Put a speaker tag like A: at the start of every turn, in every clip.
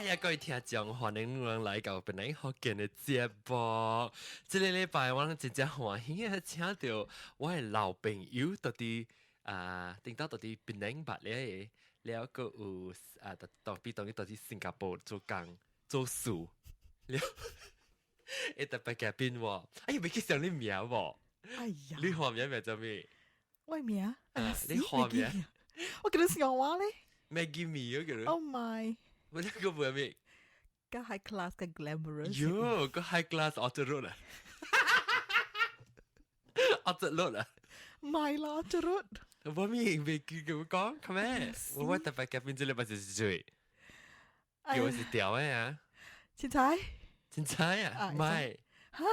A: 呀，各位聽眾，歡迎你們來到檳榔福建的節目。這个禮拜我真正歡喜啊，請著我的老朋友，到佇啊，頂到到佇檳榔捌咧，了閣有啊，當比當伊到佇新加坡做工做事，了，會特別嘉賓喎，哎呀，袂記想你名無？
B: 哎呀，
A: 你花名名做咩？
B: 我名
A: 啊，你花名？
B: 我叫你笑話咧。
A: Maggie Mee 我叫你。
B: Oh my！
A: 我那個唔咩？
B: 個 high class 個 glamorous。
A: 喲，個 high class 惡咗啦，惡咗啦。
B: 唔係啦，咗。
A: 我咪未記佢講，係咩？我特別嘉賓這禮拜是誰？叫我是屌嘅啊！
B: 凊彩。
A: 凊彩啊？唔係。
B: 嚇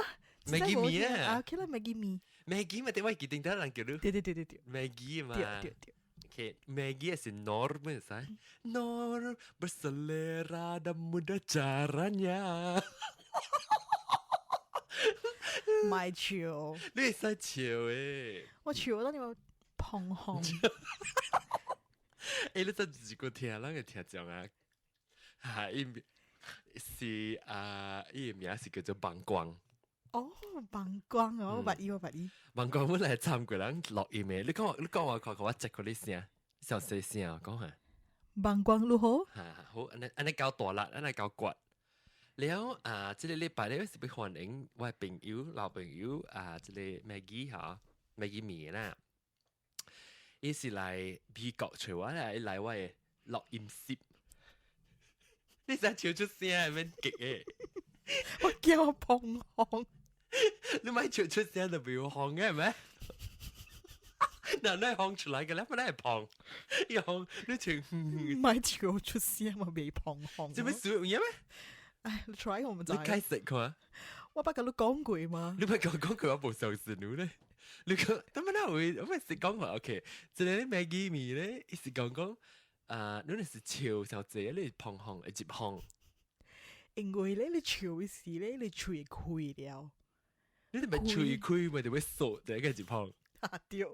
A: ？Maggie Mee 啊？
B: 啊，OK 啦，Maggie Mee。
A: Maggie 嘛，點解記定得人叫你？
B: 對對對對對。
A: Maggie 嘛。
B: 對對對。
A: Okay, Maggie 是 Nor pun say. Nor berselera dan mudah caranya.
B: 唔係笑，
A: 你會使笑誒？
B: 我笑得你話捧紅。
A: 欸，你真是個聽人嘅聽眾啊！哈，伊是啊，伊嘅名是叫做棒光。
B: 哦，棒光啊！我捌伊，我捌伊。
A: 棒光本來參過人錄音嘅，你講你講話看看我接過你聲，小細聲講下。
B: 棒光如何？
A: 哈，好，按呢按呢夠大力，按呢夠骨。了啊，這个禮拜咧是欲歡迎我的朋友老朋友啊，這个 Maggie 哈，Maggie 米啦，伊是來美國揣我啦，伊來我的錄音室。你使笑出聲，免激的。
B: 我驚我捧紅。
A: 你咪笑出聲就袂紅嘅係咪？嗱，你紅出來嘅咧，本來係胖，伊紅你像
B: 唔係笑出聲嘛，未捧紅。
A: 這欲笑嘢咩？
B: 唉，你 try 我毋知。
A: 你解釋看。
B: 我捌共你講過嘛？
A: 你捌共我講過，我無相信你咧。你講，點解會我咪是講話？OK，這个 Maggie 麵咧，伊是講講啊，你是笑小濟，你是捧紅會入紅。
B: 因為咧，你笑的時咧，你喙開了。
A: 你咪喙開咪就會縮這個入紅。
B: 啊對，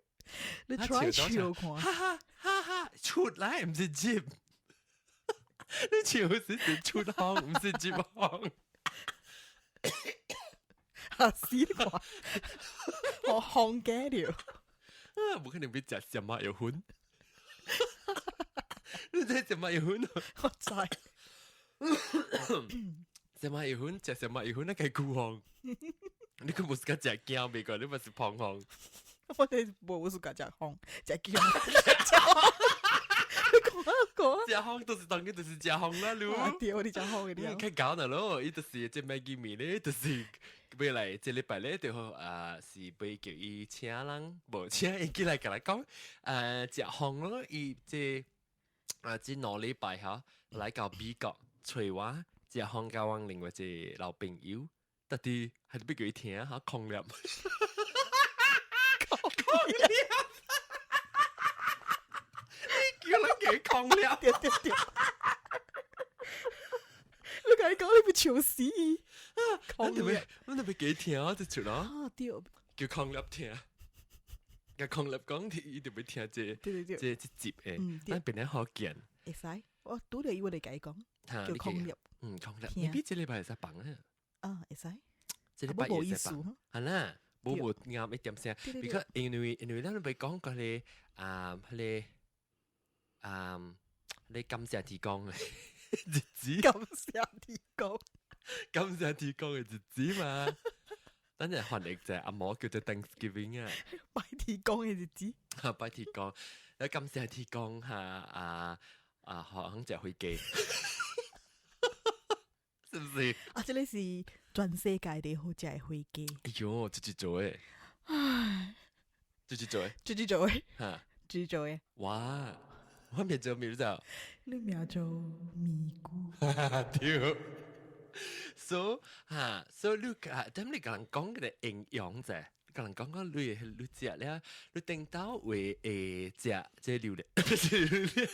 B: 你 try 笑看。
A: 哈哈哈哈，出來毋是入。你笑時是出紅，毋是入紅。
B: 嚇死我！我紅假了。
A: 啊，無可能欲食什麼藥粉。你知什麼藥粉？
B: 我知。
A: 什麼藥粉？食什麼藥粉？那個苦紅。你佢無是個食驚未過，你咪是胖紅。
B: 我哋無是個食紅，食驚。你講啊講。
A: 食紅就是當然就是食紅啦，你。
B: 對，我哋食紅嘅了。
A: 較搞啦咯，伊就是這 Maggie 麵咧，就是欲來這禮拜咧，就啊是欲叫伊請人，無請伊過來共咱講，食紅咯，伊這啊這兩禮拜哈來到美國揣我，食紅佮阮另外一個老朋友，到底還是欲叫伊聽哈空了。空了，你叫人叫伊空了，
B: 對對對。你共伊講你欲笑死伊。
A: 咱就欲，咱就欲叫伊聽就出咯。
B: 啊對。
A: 叫空粒聽，共空粒講，伊就欲聽這
B: 對對對，
A: 這這集的，咱變得好見。
B: 會使，我拄著伊我就共伊講，叫空粒。
A: 嗯，空粒。你比這禮拜會使放啊？
B: 啊，會使。
A: 這禮拜會使放。係啦，無無啱一點聲。because 因為咱欲講嗰个啊，彼个啊，你感謝天公的日子。
B: 感謝天公。
A: 感謝天公的日子嘛。等陣翻譯就阿毛叫做 Thanksgiving 啊。
B: 拜天公的日子。
A: 哈，拜天公，你感謝天公哈啊啊，學肯食飛機，是不是？
B: 啊，這个是全世界最好食的飛機。
A: 哎喲，自己做的，
B: 唉，
A: 自己做的，
B: 自己做的，
A: 哈，
B: 自己做的。
A: 哇，我名做咩就？
B: 你名做咪咕。
A: 對。So 哈，so 你啊，點你共人講個營養者？共人講講你你食了，你頂到會會食這榴蓮，不是榴蓮，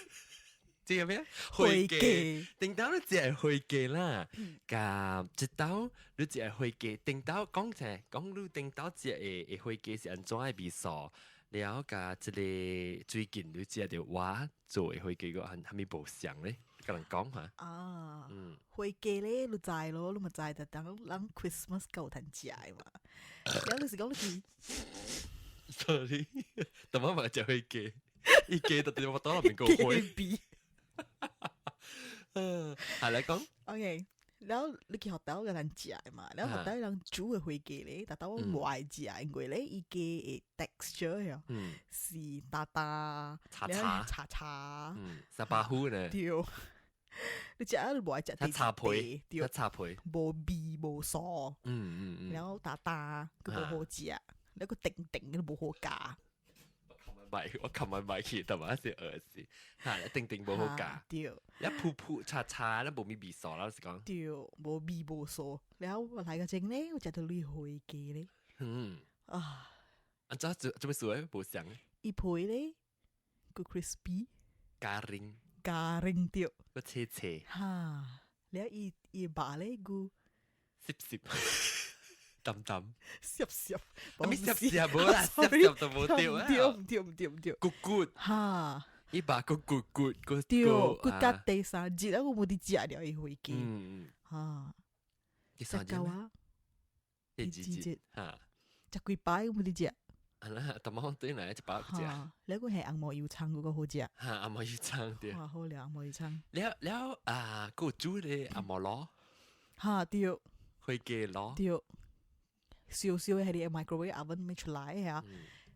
A: 這個咩？火雞。頂到你食火雞啦，佮一道你食火雞，頂到講者講你頂到食的火雞是按怎的味素？了佮這个最近你食著我做的火雞個係啥物無相咧？共人講下。
B: 啊，火雞咧，你知咯，你嘛知，就當咱 Christmas 夠通食的嘛。然後你是講你是
A: Sorry，但我嘛食火雞，伊雞就佇我肚內面個火。
B: 雞。
A: 係來講。
B: OK，然後你去學校共人食的嘛，然後學校人煮的火雞咧，但但我無愛食，因為咧伊雞的 texture 呀，是焦焦，
A: 柴柴
B: 柴柴，
A: 沙巴糊呢？
B: 對，你食啊，你無愛食。
A: 柴皮，對，柴皮，
B: 無味無臊，然後焦焦，閣無好食，那個甜甜都無好咬。
A: 買我琴日買去，但係是餓死，嚇，甜甜無好咬，
B: 對，
A: 一噗噗柴柴，咧無味味素啦，是講。
B: 對，無味無素，然後我來個陣咧，我食到你火雞咧，啊，
A: 啊，怎做做咩事咧？無相。
B: 伊皮咧，閣 crispy，
A: Garing，
B: Garing 對，
A: 閣脆脆，
B: 哈，了伊伊肉咧，閣
A: 濕濕。淡淡，
B: 濕濕，
A: 啊咪濕濕無啦，濕濕就無對啊，
B: 對毋對毋對毋對，
A: 骨骨，
B: 哈，
A: 伊肉閣骨骨閣
B: 對，骨甲第三日啊，我無佇食了伊火雞，哈，
A: 第三日
B: 啊，
A: 第幾日？哈，
B: 食幾擺我無佇食。
A: 啊啦，淡仔轉來一擺食。
B: 你個係紅毛油蔥嗰個好食。
A: 哈，紅毛油蔥對。
B: 哇，好料紅毛油蔥。
A: 了了啊，閣有煮咧紅毛螺。
B: 哈對。
A: 火雞螺。
B: 對。燒燒喺啲 microwave oven 未出來嚇，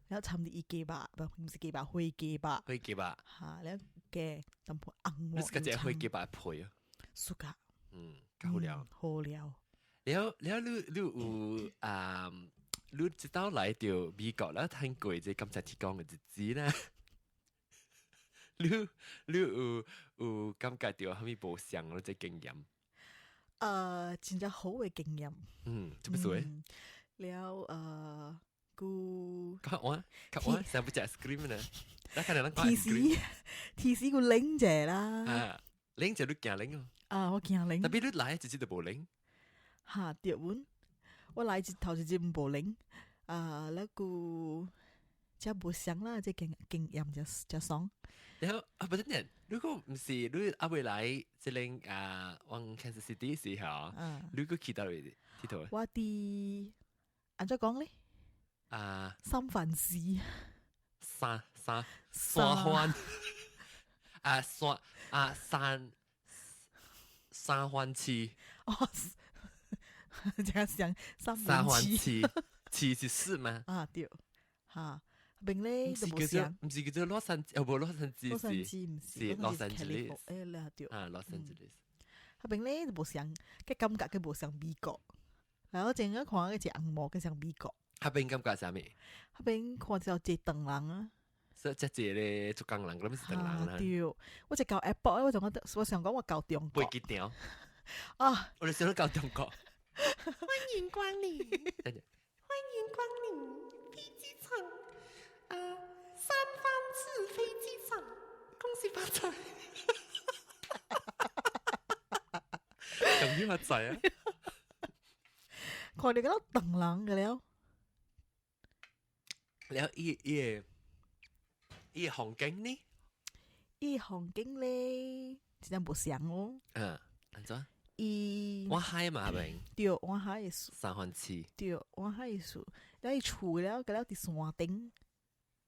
B: 然後摻啲伊雞肉，毋是雞肉，火雞肉。
A: 火雞肉。
B: 哈，了加淡薄紅毛。
A: 你是個隻火雞肉皮啊？
B: Suka。
A: 夠了。
B: 好料。
A: 了了，你你有啊？你一道來到美國啦，聽過這感謝天公的日子啦。你你有有感覺到啥物無相咯？這經驗？
B: 真正好的經驗。
A: 做咩事？
B: 了閣
A: 較晚，較晚，成日食 ice cream 呢？咱看人講
B: 天時天時閣冷者啦。
A: 啊，冷者你驚冷哦。
B: 啊，我驚冷。
A: 特別你來一日就無冷。
B: 哈，對阮，我來一頭一日無冷，啊，那個這無相啦，這經經驗真真爽。
A: 然後啊，不是呢，如果毋是你猶未來這個啊，往 Kansas City 時候，你閣去佗位佚佗？
B: 我佇按怎講咧？
A: 啊，
B: 三藩市。
A: 三三三藩啊，山啊三三藩市。
B: 哦，這樣想三
A: 三藩市，市是市嗎？
B: 啊對，哈。邊咧就無
A: 相，毋是叫做洛杉磯，哦無洛杉磯，
B: 洛杉磯毋是，
A: 是洛杉磯。
B: 欸，咧對。
A: 啊，洛杉磯。
B: 彼邊咧就無相，個感覺閣無像美國。然後前個看個一紅毛，閣像美國。
A: 彼邊感覺啥物？
B: 彼邊看著濟唐人啊。
A: 所以遮濟咧浙江人，嗰邊是唐人啦。
B: 對，我一到 airport，我就講，我想講我到中國。
A: 飛機場。
B: 啊！
A: 我就想到中國。
C: 歡迎光臨，歡迎光臨飛機場。啊！三藩市飛機場，恭喜發財！
A: 咁樣發財啊！
B: 看著敢唐人個了。
A: 了伊伊個伊個風景呢？
B: 伊風景咧，真正無相哦。
A: 嗯，按怎？
B: 伊
A: 我海嘛邊？
B: 對，我海的樹。
A: 三藩市。
B: 對，我海的樹，了伊厝了，個了佇山頂。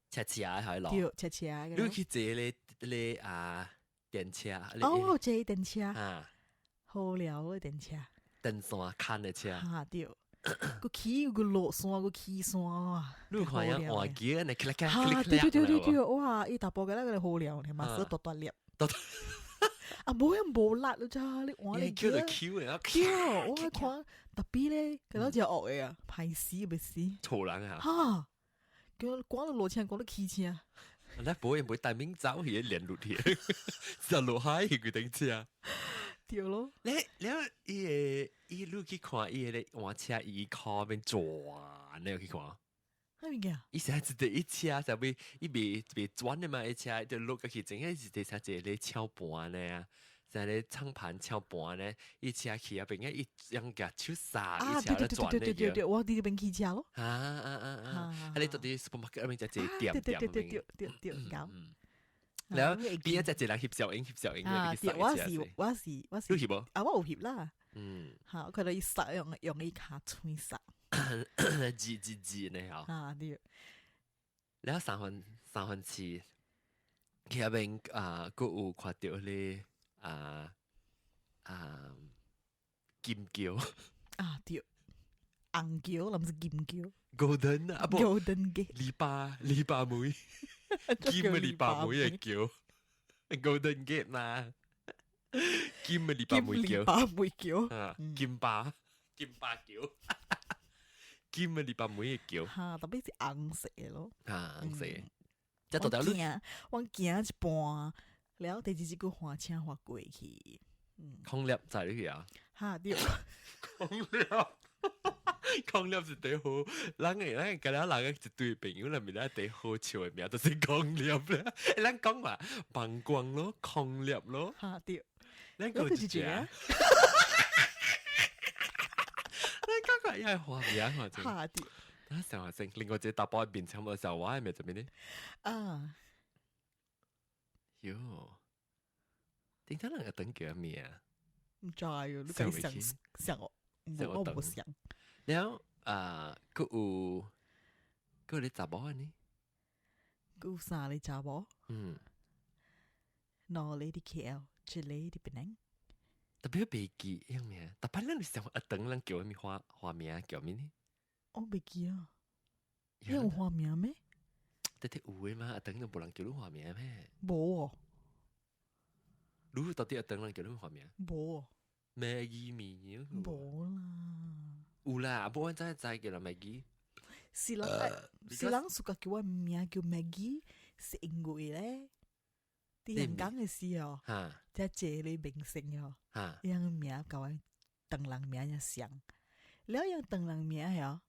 A: 斜斜的路。
B: 對，斜斜。
A: 你去坐咧咧啊電車？
B: 哦，我有坐電車。
A: 啊，
B: 好料的電車。
A: 登山牽的車。
B: 哈對，閣起閣落山，閣起山哇！
A: 你看影換機呢？咔啦咔啦，
B: 對對對對對，哇！伊大埔個那個好料，嘛是大大粒。啊，無樣無力了咋？你換你
A: 叫就 Q 的，
B: 對，我看特別咧，佢攞隻惡的啊，歹死袂死。
A: 錯人啊！
B: 哈，叫趕到落車，趕到起車。
A: 你不會唔會帶面走去連落去，就落海去決定車。
B: 對咯。
A: 你你伊個伊你去看伊個換車，伊靠邊轉，你有去看？
B: 啥物件？
A: 伊成日一一車，就會伊袂袂轉的嘛，伊車就落過去，整個是佇啥一個敲盤呢？在咧唱盤敲盤呢，伊車去啊，邊個伊用舉手剎，伊車咧轉
B: 對對對對，我佇那邊騎車咯。
A: 啊啊啊啊！啊，你到底 supermarket 那邊只一個店
B: 對對對對對對對，搞。
A: 然後邊一隻一人翕相影翕相影
B: 啊，對，我是我是我是，
A: 你翕無？
B: 啊，我有翕啦。嚇，佢哋殺用用伊跤喙殺。
A: 字字字呢嗬。
B: 啊，對。
A: 然後三藩市，佢入邊啊，閣有看著咧啊啊金橋。
B: 啊，對。紅橋，毋是金橋。
A: Golden 啊，不
B: Golden Gate。
A: 籬笆籬笆梅，金的籬笆梅的橋，Golden Gate 嘛，金的籬笆梅橋，
B: 籬笆梅橋，
A: 啊，金巴金巴橋，金的籬笆梅的橋，
B: 嚇，特別是紅色的咯，
A: 啊，紅色的，這到底
B: 你我行一半，了第二隻閣換車換過去，
A: 空粒在你去啊？
B: 嚇，對，
A: 空粒。空粒是第好，咱個咱個了人個一堆朋友內面咧第好笑的名，就是空粒咧。咱講話膀胱咯，空粒咯，
B: 嚇對，
A: 咱講一隻啊。咱講話也係花名嘛，
B: 嚇對。
A: 啊，想下先，另外一個查埔面前無時候，我的名做咩呢？
B: 啊，
A: 喲，點解人個等叫咩啊？
B: 毋知哦，你家己想想我，我無想。
A: 了啊，閣有閣有咧查某呢？
B: 閣有三个查某？兩个佇 KL，一个佇檳城。
A: 特別袂記樣名，特別咱想阿等咱叫啥物花花名叫咩呢？
B: 我袂記啊，你有花名咩？
A: 得得有的嘛，阿等都無人叫你花名咩？
B: 無哦。
A: 你到底阿等人叫你花名？
B: 無哦。
A: Maggie 麵？
B: 無啦。
A: 有啦，無阮知知叫人 Maggie。
B: 是人是人暑假叫我名叫 Maggie，是因為咧，佇香港的時候，才一個明星哦，伊個名佮阮唐人名也像，了用唐人名嗬，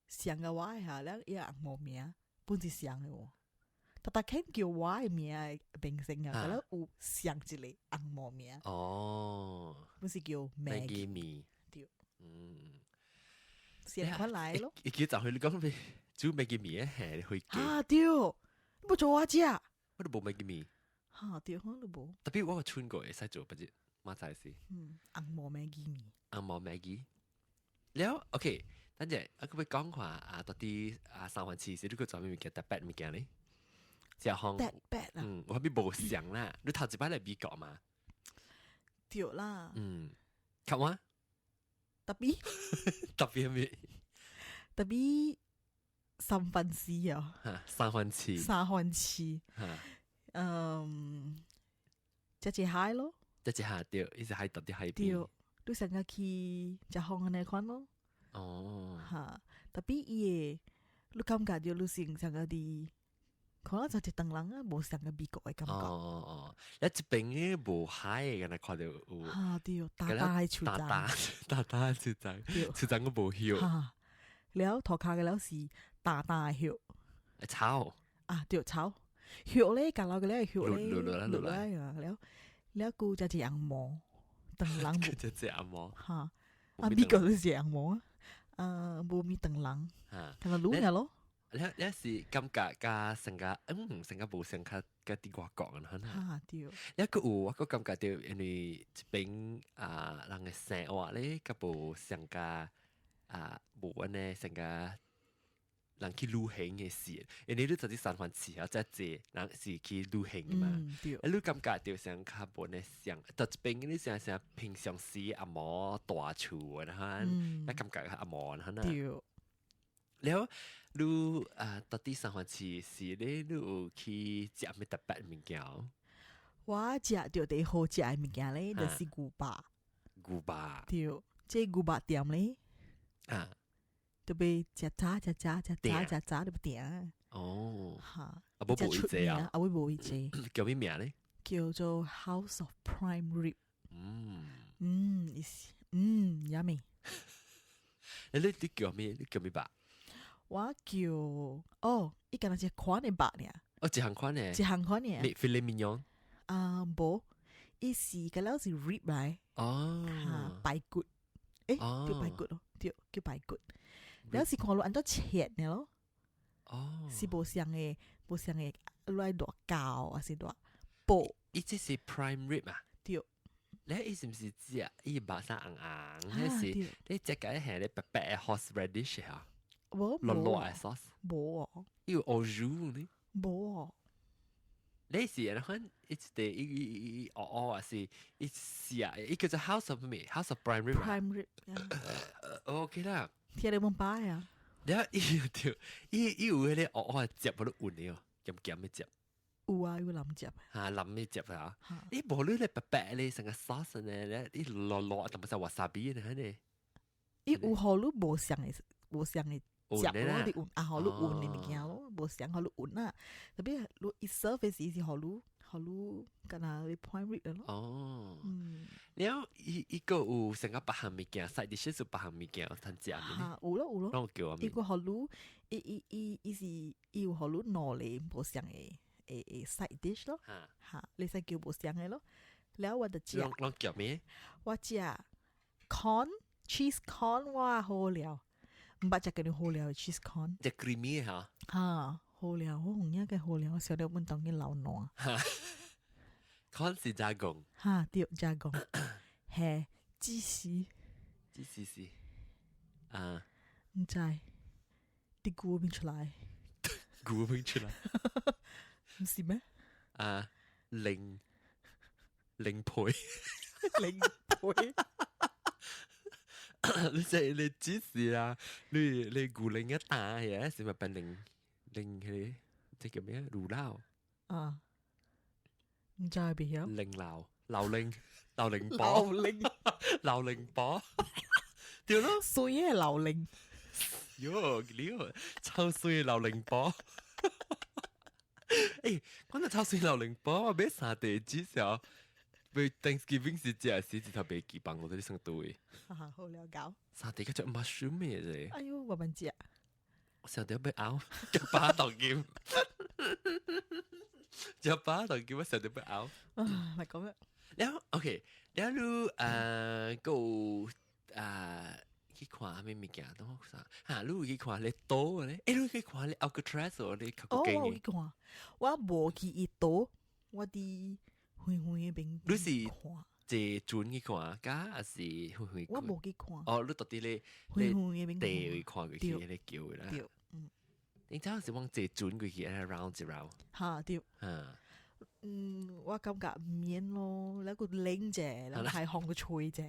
B: 像佮我的下，了伊個紅毛名本是像的喎，逐逐肯叫我的名的明星啊，佮有像一個紅毛名，本是叫
A: Maggie 麵，
B: 對，是按款來咯。
A: 伊記就去你講咩？煮 Maggie 麵係會記。
B: 啊對，你無做我食。
A: 我都無 Maggie 麵。
B: 哈對，我都無。
A: 特別我有春過會使做，不知馬仔是。
B: 紅毛 Maggie 麵。
A: 紅毛 Maggie。了，OK，等陣我閣欲講話啊，到底啊三藩市是你閣做啥物件特別物件咧？食項
B: 特別啊。
A: 我比無像啦，你頭一擺來美國嘛？
B: 對啦。
A: 較我。
B: 特別。
A: 特別咩？
B: 特別三藩市啊。
A: 三藩市。
B: 三藩市。食一海咯。
A: 食一下對，伊是海到底海邊。
B: 對，你上個去食風按呢款咯。哈，特別伊個，你感覺著你是像個佇，可能就一唐人啊，無像個美國的感覺。
A: 哦哦，一這邊呢無海的，敢若看著有。
B: 哈對，大大的樹叢。
A: 大大大大樹叢，樹叢閣無葉。
B: 哈，了塗跤個了是大大的葉。
A: 草。
B: 啊對，草。葉咧，隔落個咧葉咧，
A: 落落
B: 落來啊，了了閣食一紅毛，唐人。
A: 食一紅毛。
B: 哈，啊美國都是紅毛啊，啊無物唐人。敢若滷爾咯。
A: 你你是感覺佮成個成個無像較較佇外國按呢。
B: 哈對。
A: 一個有我閣感覺著，因為這邊啊人的生活咧，較無像較啊無按呢像較人去旅行的時，因為你就佇三藩市啊，遮濟人是去旅行的嘛。
B: 對。
A: 你感覺著像較無呢像，到這邊你像像平常時紅毛大厝按呢，那感覺較紅毛按呢。
B: 對。
A: 了，你啊，到底三藩市是咧，你有去食啥物特別物件？
B: 我食著第好食的物件咧，就是牛肉。
A: 牛肉。
B: 對，這牛肉店咧，特別食早食早食早食早就定。哈。
A: 啊，無無伊這啊？
B: 啊，無伊這。
A: 叫啥名咧？
B: 叫做 House of Prime Rib。伊是yummy。
A: 你你叫咩？你叫咩肉？
B: 我叫哦，伊敢若一款的肉爾。
A: 哦，一項款的。
B: 一項款爾。
A: 咩 filet mignon？
B: 啊，無，伊是個了是 rib 來。哈，排骨。欸，叫排骨咯，對，叫排骨。了是看落按怎切的咯。是無相的，無相的，來偌厚，還是偌薄？
A: 伊這是 prime rib 啊？
B: 對。
A: 你伊是毋是食伊肉衫紅紅？彼是你食個係咧白白的 horseradish 啊？
B: 無
A: 落落的 sauce？
B: 無哦。
A: 伊有 au jus 呢？
B: 無哦。
A: 你是按款一個伊伊伊哦哦，還是伊是啊？伊叫做 House of 咩？House of Prime Rib。
B: Prime Rib。
A: OK 啦。
B: 聽你問擺啊？
A: 了伊對，伊伊有彼個哦哦的汁，無咧勻的哦，鹹鹹的汁。
B: 有啊，有淋汁。
A: 嚇，淋的汁啊！你無你咧白白咧，成個 sauce 呢，你落落，淡薄仔 wasabi 呢？呢？
B: 伊有予你無相的，無相的汁咯，你換啊，予你換的物件咯，無相予你換啊。特別你伊 serve 的時是予你，予你敢若你 prime rib 咯。
A: 哦，了伊伊閣有成個別項物件，side dish 是別項物件，通食的。
B: 嚇，有咯有咯。
A: 攏叫
B: 伊閣予你，伊伊伊伊是伊有予你兩個無相的的 side dish 咯。嚇，你使叫無相的咯。了我就食。
A: 攏叫咩？
B: 我食 corn cheese corn，哇，好料！毋捌食過爾好料的 cheese corn。
A: 隻 creamy 嚇。
B: 嚇，好料，我有影個好料，我想著阮當去流汗。
A: corn 是 jagung。
B: 嚇，對，jagung。係芝士。
A: 芝士是啊。
B: 毋知，佇牛邊出來。
A: 牛邊出來。
B: 毋是咩？
A: 啊，靈靈配。
B: 靈配。
A: 你即你芝士啊，你你牛奶一打嘢，是咪變靈靈彼個？這叫咩？乳酪。
B: 啊，毋知袂曉。
A: 靈流流靈流靈波。
B: 流靈
A: 流靈波。對咯。
B: 水的流靈。
A: 喲，你臭水流靈波。欸，講到臭水流靈波，我買三袋至少。買 Thanksgiving 時食時，一頭袂記放我佇咧算對。
B: 哈哈，好了解。
A: 三袋叫做 mushroom 的啫。
B: 哎喲，我免食。
A: 我想著欲嘔，食飽當金。食飽當金，我想著欲嘔。
B: 啊，來講咩？
A: 了 OK，了你閣有啊去看啥物物件？等我啥？哈，你有去看咧島咧？欸，你去看咧 Alcatraz 咧？
B: 哦，我有去看，我無去伊島，我佇遠遠的邊。
A: 你是坐船去看，甲還是遠遠？
B: 我無去看。
A: 哦，你到佇咧
B: 遠遠的邊
A: 地位看過去，彼个橋啦。
B: 對，嗯。
A: 你知影是往坐船過去，按呢 round 一 round。
B: 哈，對。
A: 哈。
B: 嗯，我感覺毋免咯，了閣冷者，了海風閣吹者，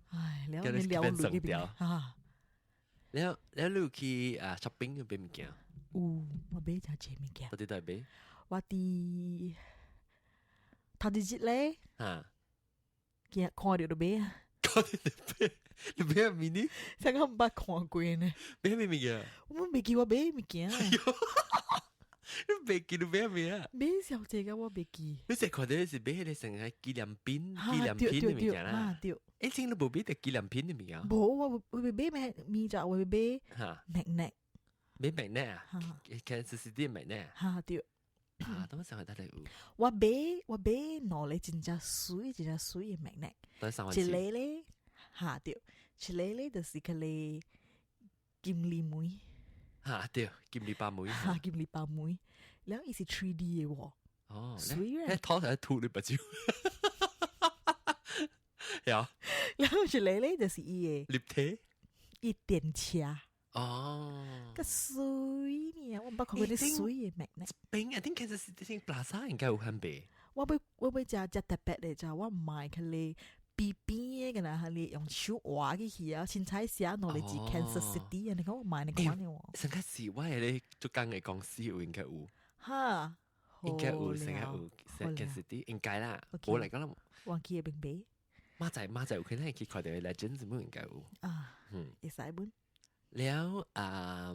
B: 唉，了你了落去邊啊。
A: 了了，你有去啊 shopping 買物件？
B: 有，我買誠濟物件。
A: 到佇佗買？
B: 我佇頭一日咧，見看著就買啊。
A: 看著就買，你買啥物呢？
B: 啥個毋捌看過呢？
A: 買啥物件？
B: 我袂記我買物件。
A: 你袂記你買啥物啊？
B: 買小濟個我袂記。
A: 你是看著是買彼個成個紀念品、紀念品的物件啦。
B: 對。
A: 欸，先你無買著紀念品的物件？
B: 無，我我欲買咩物就我欲買 magnet。
A: 買 magnet 啊？Kansas City magnet 啊？
B: 哈對。
A: 啊，當時係得嚟有。
B: 我買我買兩個真正媠真正媠的 magnet。一個咧，哈對，一個咧就是彼个金利梅。
A: 哈對，金利巴梅。
B: 哈，金利巴梅，了伊是 3D 的喎。
A: 哦，
B: 媠咧。
A: 拖台吐你目睭。有。
B: 了一個咧就是伊的
A: 立體。
B: 伊電車。
A: 哦。
B: 較媠呢，我毋捌看過這媠的 magnet。
A: 邊啊，頂其實是頂 Plaza 應該有販賣。
B: 我欲我欲食食特別的，就我毋愛彼个邊邊的，敢若彼个用手劃起去啊，凊彩寫兩个字 Kansas City 啊，你講我買你看呢喎。
A: 上較是我的咧做工的公司有應該有。
B: 哈，
A: 應該有，應該有，Kansas City 應該啦。我來講啦。
B: 忘記的邊買。
A: 馬仔馬仔有可能去看著 Legends 應該有。
B: 啊，嗯，會使本。
A: 了啊，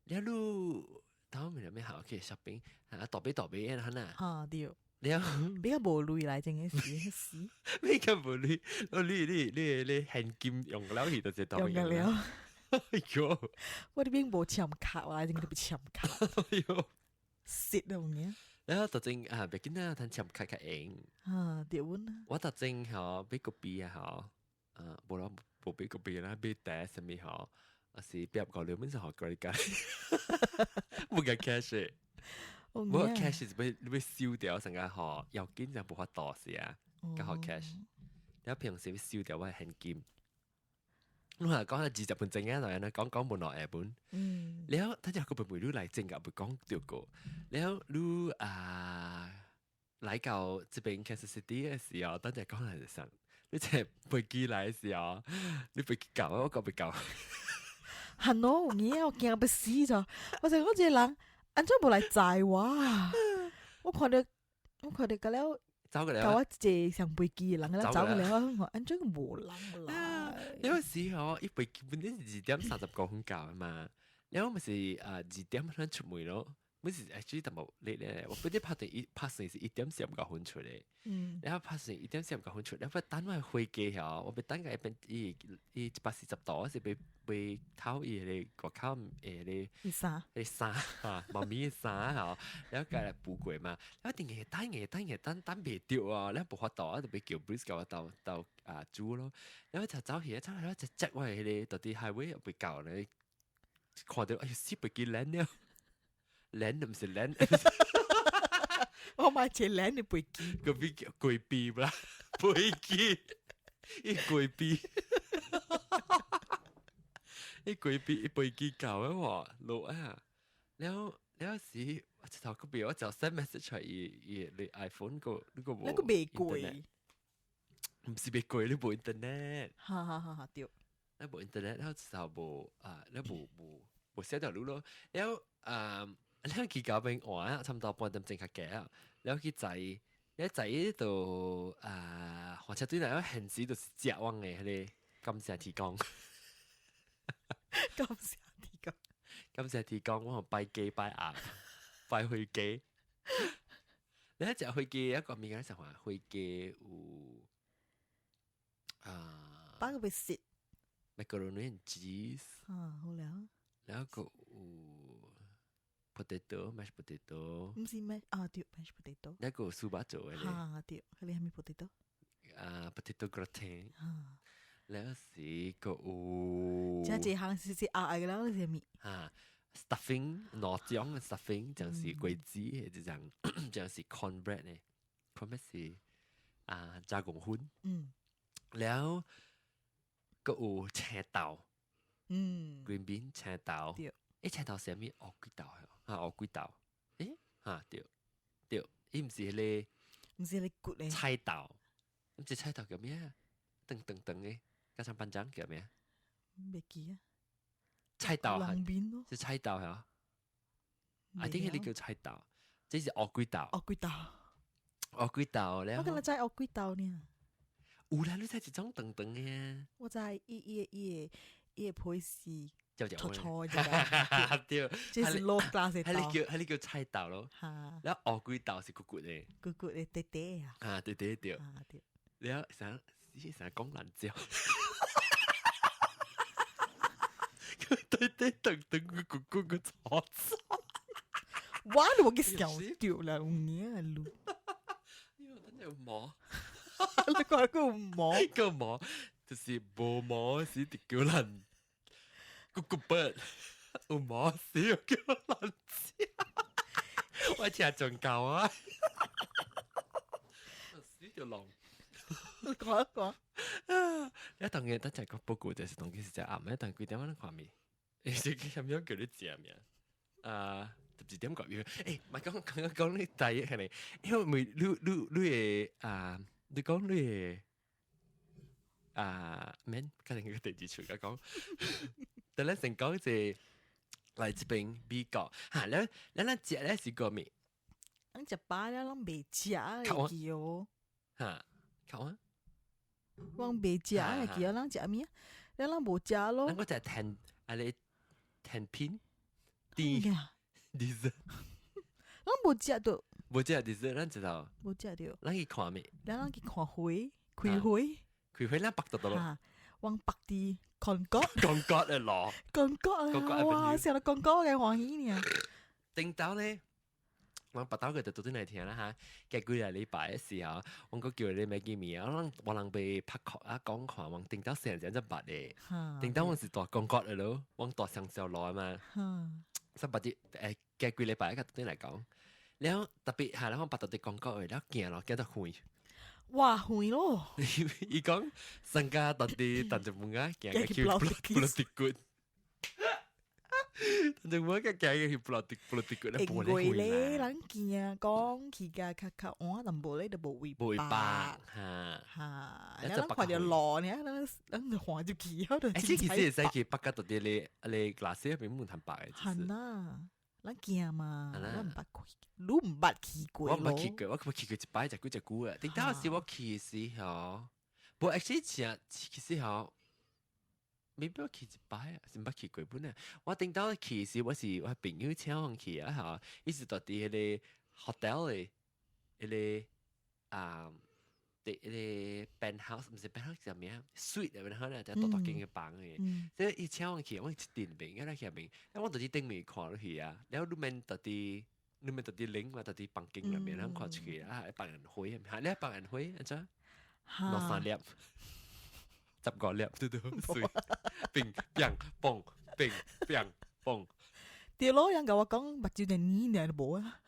A: 了你頭面有咩好去 shopping 啊？倒買倒買啊，哈
B: 哈對。
A: 了
B: 比較無鐳來，真的是死。
A: 比較無鐳，你你你你現金用了去就是用
B: 了。
A: 哎喲，
B: 我這邊無簽卡，我來真個特別簽卡。
A: 哎喲，
B: 蝕了有影。
A: 然後就正啊，別緊啊，趁簽卡較用。
B: 啊，對阮。
A: 我就正吼買個幣啊吼，啊，無啦，無買個幣啦，買茶啥物吼，啊是變個兩蚊是好 credit card，無共 cash。無 cash 是欲欲收掉成個吼，要緊就無法度是啊，較好 cash。你平時欲收掉我現金。你話講下20分鐘啊，來講講無落下本。了，他就個妹妹你來正個袂講著過。了，你啊來到這邊 Kansas City 的時候，等陣講來就想，你這飛機來的時候，你飛機到，我講袂到。
B: 係喏，有影我驚欲死咗。我就講這個人按怎無來載我？我看著我看著個了，
A: 走過
B: 共我坐上飛機的人，了走過了，我按怎無人來？
A: 有時候，伊飛機本身是2點35分到的嘛，了咪是啊2點咱出門咯。每是 actually 淡薄 late 咧，我本來拍定一拍算是1點45分出來，然後拍算1點45分出，然後等我飛機吼，我欲等個一邊伊伊140度是欲欲透伊個外口誒
B: 個衫，
A: 個衫哈，媽咪的衫吼，然後共來補過嘛，然後定個等個等個等等袂著啊，然後無法度啊，就欲叫 Bruce 共我鬥鬥啊煮咯，然後就走去，走去就接我彼個到佇 highway 袂到咧，看著哎喲死飛機 land 了。land 毋是 land，
B: 我買一個 land 的飛機，
A: 個飛機鬼幣啦，飛機，伊鬼幣，伊鬼幣伊飛機到的喎，落啊，了了時，我一頭個邊我就 send message 出伊伊你 iPhone 個你個無，
B: 那個袂過，
A: 毋是袂過，你無 internet，
B: 哈哈哈哈對，
A: 你無 internet，了一頭無啊，你無無無寫條路咯，了啊。你去嗰邊玩，差唔多半點鐘較加啊。然後去載，你載到啊，火車隊來，現時就是食阮的彼個感謝天公。
B: 感謝天公。
A: 感謝天公，我拜雞拜鴨，拜飛機。你一食飛機一個物件食話，飛機有啊，
B: 擺個欲食。
A: macaroni and cheese。
B: 啊，好了。
A: 然後個有。potato mashed potato，
B: 毋是 mash 啊對 mashed potato，
A: 那個酥肉做的咧，
B: 哈對，彼個啥物 potato？
A: 啊 potato gratin，了是個有，
B: 這這項是是鴨的了是啥物？
A: 啊 stuffing 兩種 stuffing，一種是果子，一種一種是 cornbread 呢，cornbread 是啊炸貢粉，了閣有青豆，green bean 青豆，欸青豆是啥物？烏龜豆啊，烏龜豆，欸，哈對對，伊毋是彼個，
B: 毋是彼個骨咧，
A: 菜豆，毋是菜豆叫咩？長長長的，加上班長叫咩？
B: 袂記啊。
A: 菜豆
B: 係，
A: 是菜豆係啊？I think 彼個叫菜豆，這是烏龜豆。
B: 烏龜豆，
A: 烏龜豆咧。
B: 我敢若知烏龜豆呢。
A: 有啦，你知一種長長的。
B: 我知伊伊伊個伊個皮是。
A: 粗
B: 粗的，
A: 對，
B: 這是 low class 的
A: 豆。彼個叫彼個叫菜豆咯。然後烏龜豆是骨骨的。
B: 骨骨的短短啊。
A: 啊，對對對。
B: 啊對。
A: 然後啥？啥講爛蕉？對對長長個骨骨個粗粗。
B: 我都無去想著啦，有影路。
A: 哎喲，等陣有毛。
B: 你講個有毛？
A: 個毛就是無毛時就叫人。咕咕筆有毛時叫人食，我聽仲夠啊！死條龍，
B: 講一講。
A: 你當然等陣個報告就是當然是食暗的，但幾點我攏看未？是啥物叫你食物啊？12點個月，欸，莫講講講你第一係咪？因為你你你會啊，你講你會啊，免，可能個第二處甲講。等咱先講一來這邊美國，哈，咱咱咱食咧是個咩？
B: 咱食飽了，攏袂食會記哦。
A: 哈，靠啊！
B: 我袂食會記哦，咱食物啊？咱攏無食咯。
A: 咱閣食甜，啊咧甜品，甜 dessert。
B: 咱無食著。
A: 無食 dessert，咱知道。
B: 無食著。
A: 咱去看咩？
B: 咱咱去看花，開花。
A: 開花咱北到倒咯。
B: 往北佇 Concord。
A: Concord 的路。
B: Concord 啊！哇，想到 Concord 嘅歡喜呢。
A: 頂頭咧，我北斗佢就拄轉來聽啦哈。過幾個禮拜的時候，我閣叫你買見面，我人我人被拍殼啊講看，我頂頭成日只捌的。頂頭我是蹛 Concord 的咯，我蹛上小路嘛。三八啲誒，過幾禮拜個拄轉來講。了特別係啦，我捌到啲廣告嘅，了行咯，行到遠。
B: 哇，遠咯！
A: 伊講上家到底當隻門啊，行個去布羅迪骨。當隻門啊，行個去布羅迪布羅迪骨咧，
B: 因為咧，人行講去甲較較晚淡薄咧，就無位
A: 無位泊
B: 嚇
A: 嚇，
B: 你人看著路呢，人人就看入去，
A: 欸，這其實會使去北角到底咧，咧glacier 那邊冇通泊的。
B: 係啦，咱行嘛，咱毋捌去，你毋捌去過
A: 我毋捌去過，我去過一擺，食幾隻久啊。頂當時我去時吼，無 actually 真其實吼，maybe 我去一擺啊，是毋捌去過本啊。我頂當去時，我是我朋友請我去啊，吼，伊是蹛佇彼個 hotel 的，彼個啊。佇彼個 penthouse 毋是 penthouse 叫咩啊？suite 的，然後咧就大大間嘅房嘅，所以伊請我去，我一定邊，我來去邊，我就佇頂面看落去啊，然後你免蹛佇，你免蹛佇零嘛，蹛佇房間內面，咱看出去啊，放煙花，嚇，你放煙花，按怎？兩三粒，15粒，對對，水，乒乒嘣，乒乒嘣。
B: 對咯，人共我講目睭就黏爾都無啊。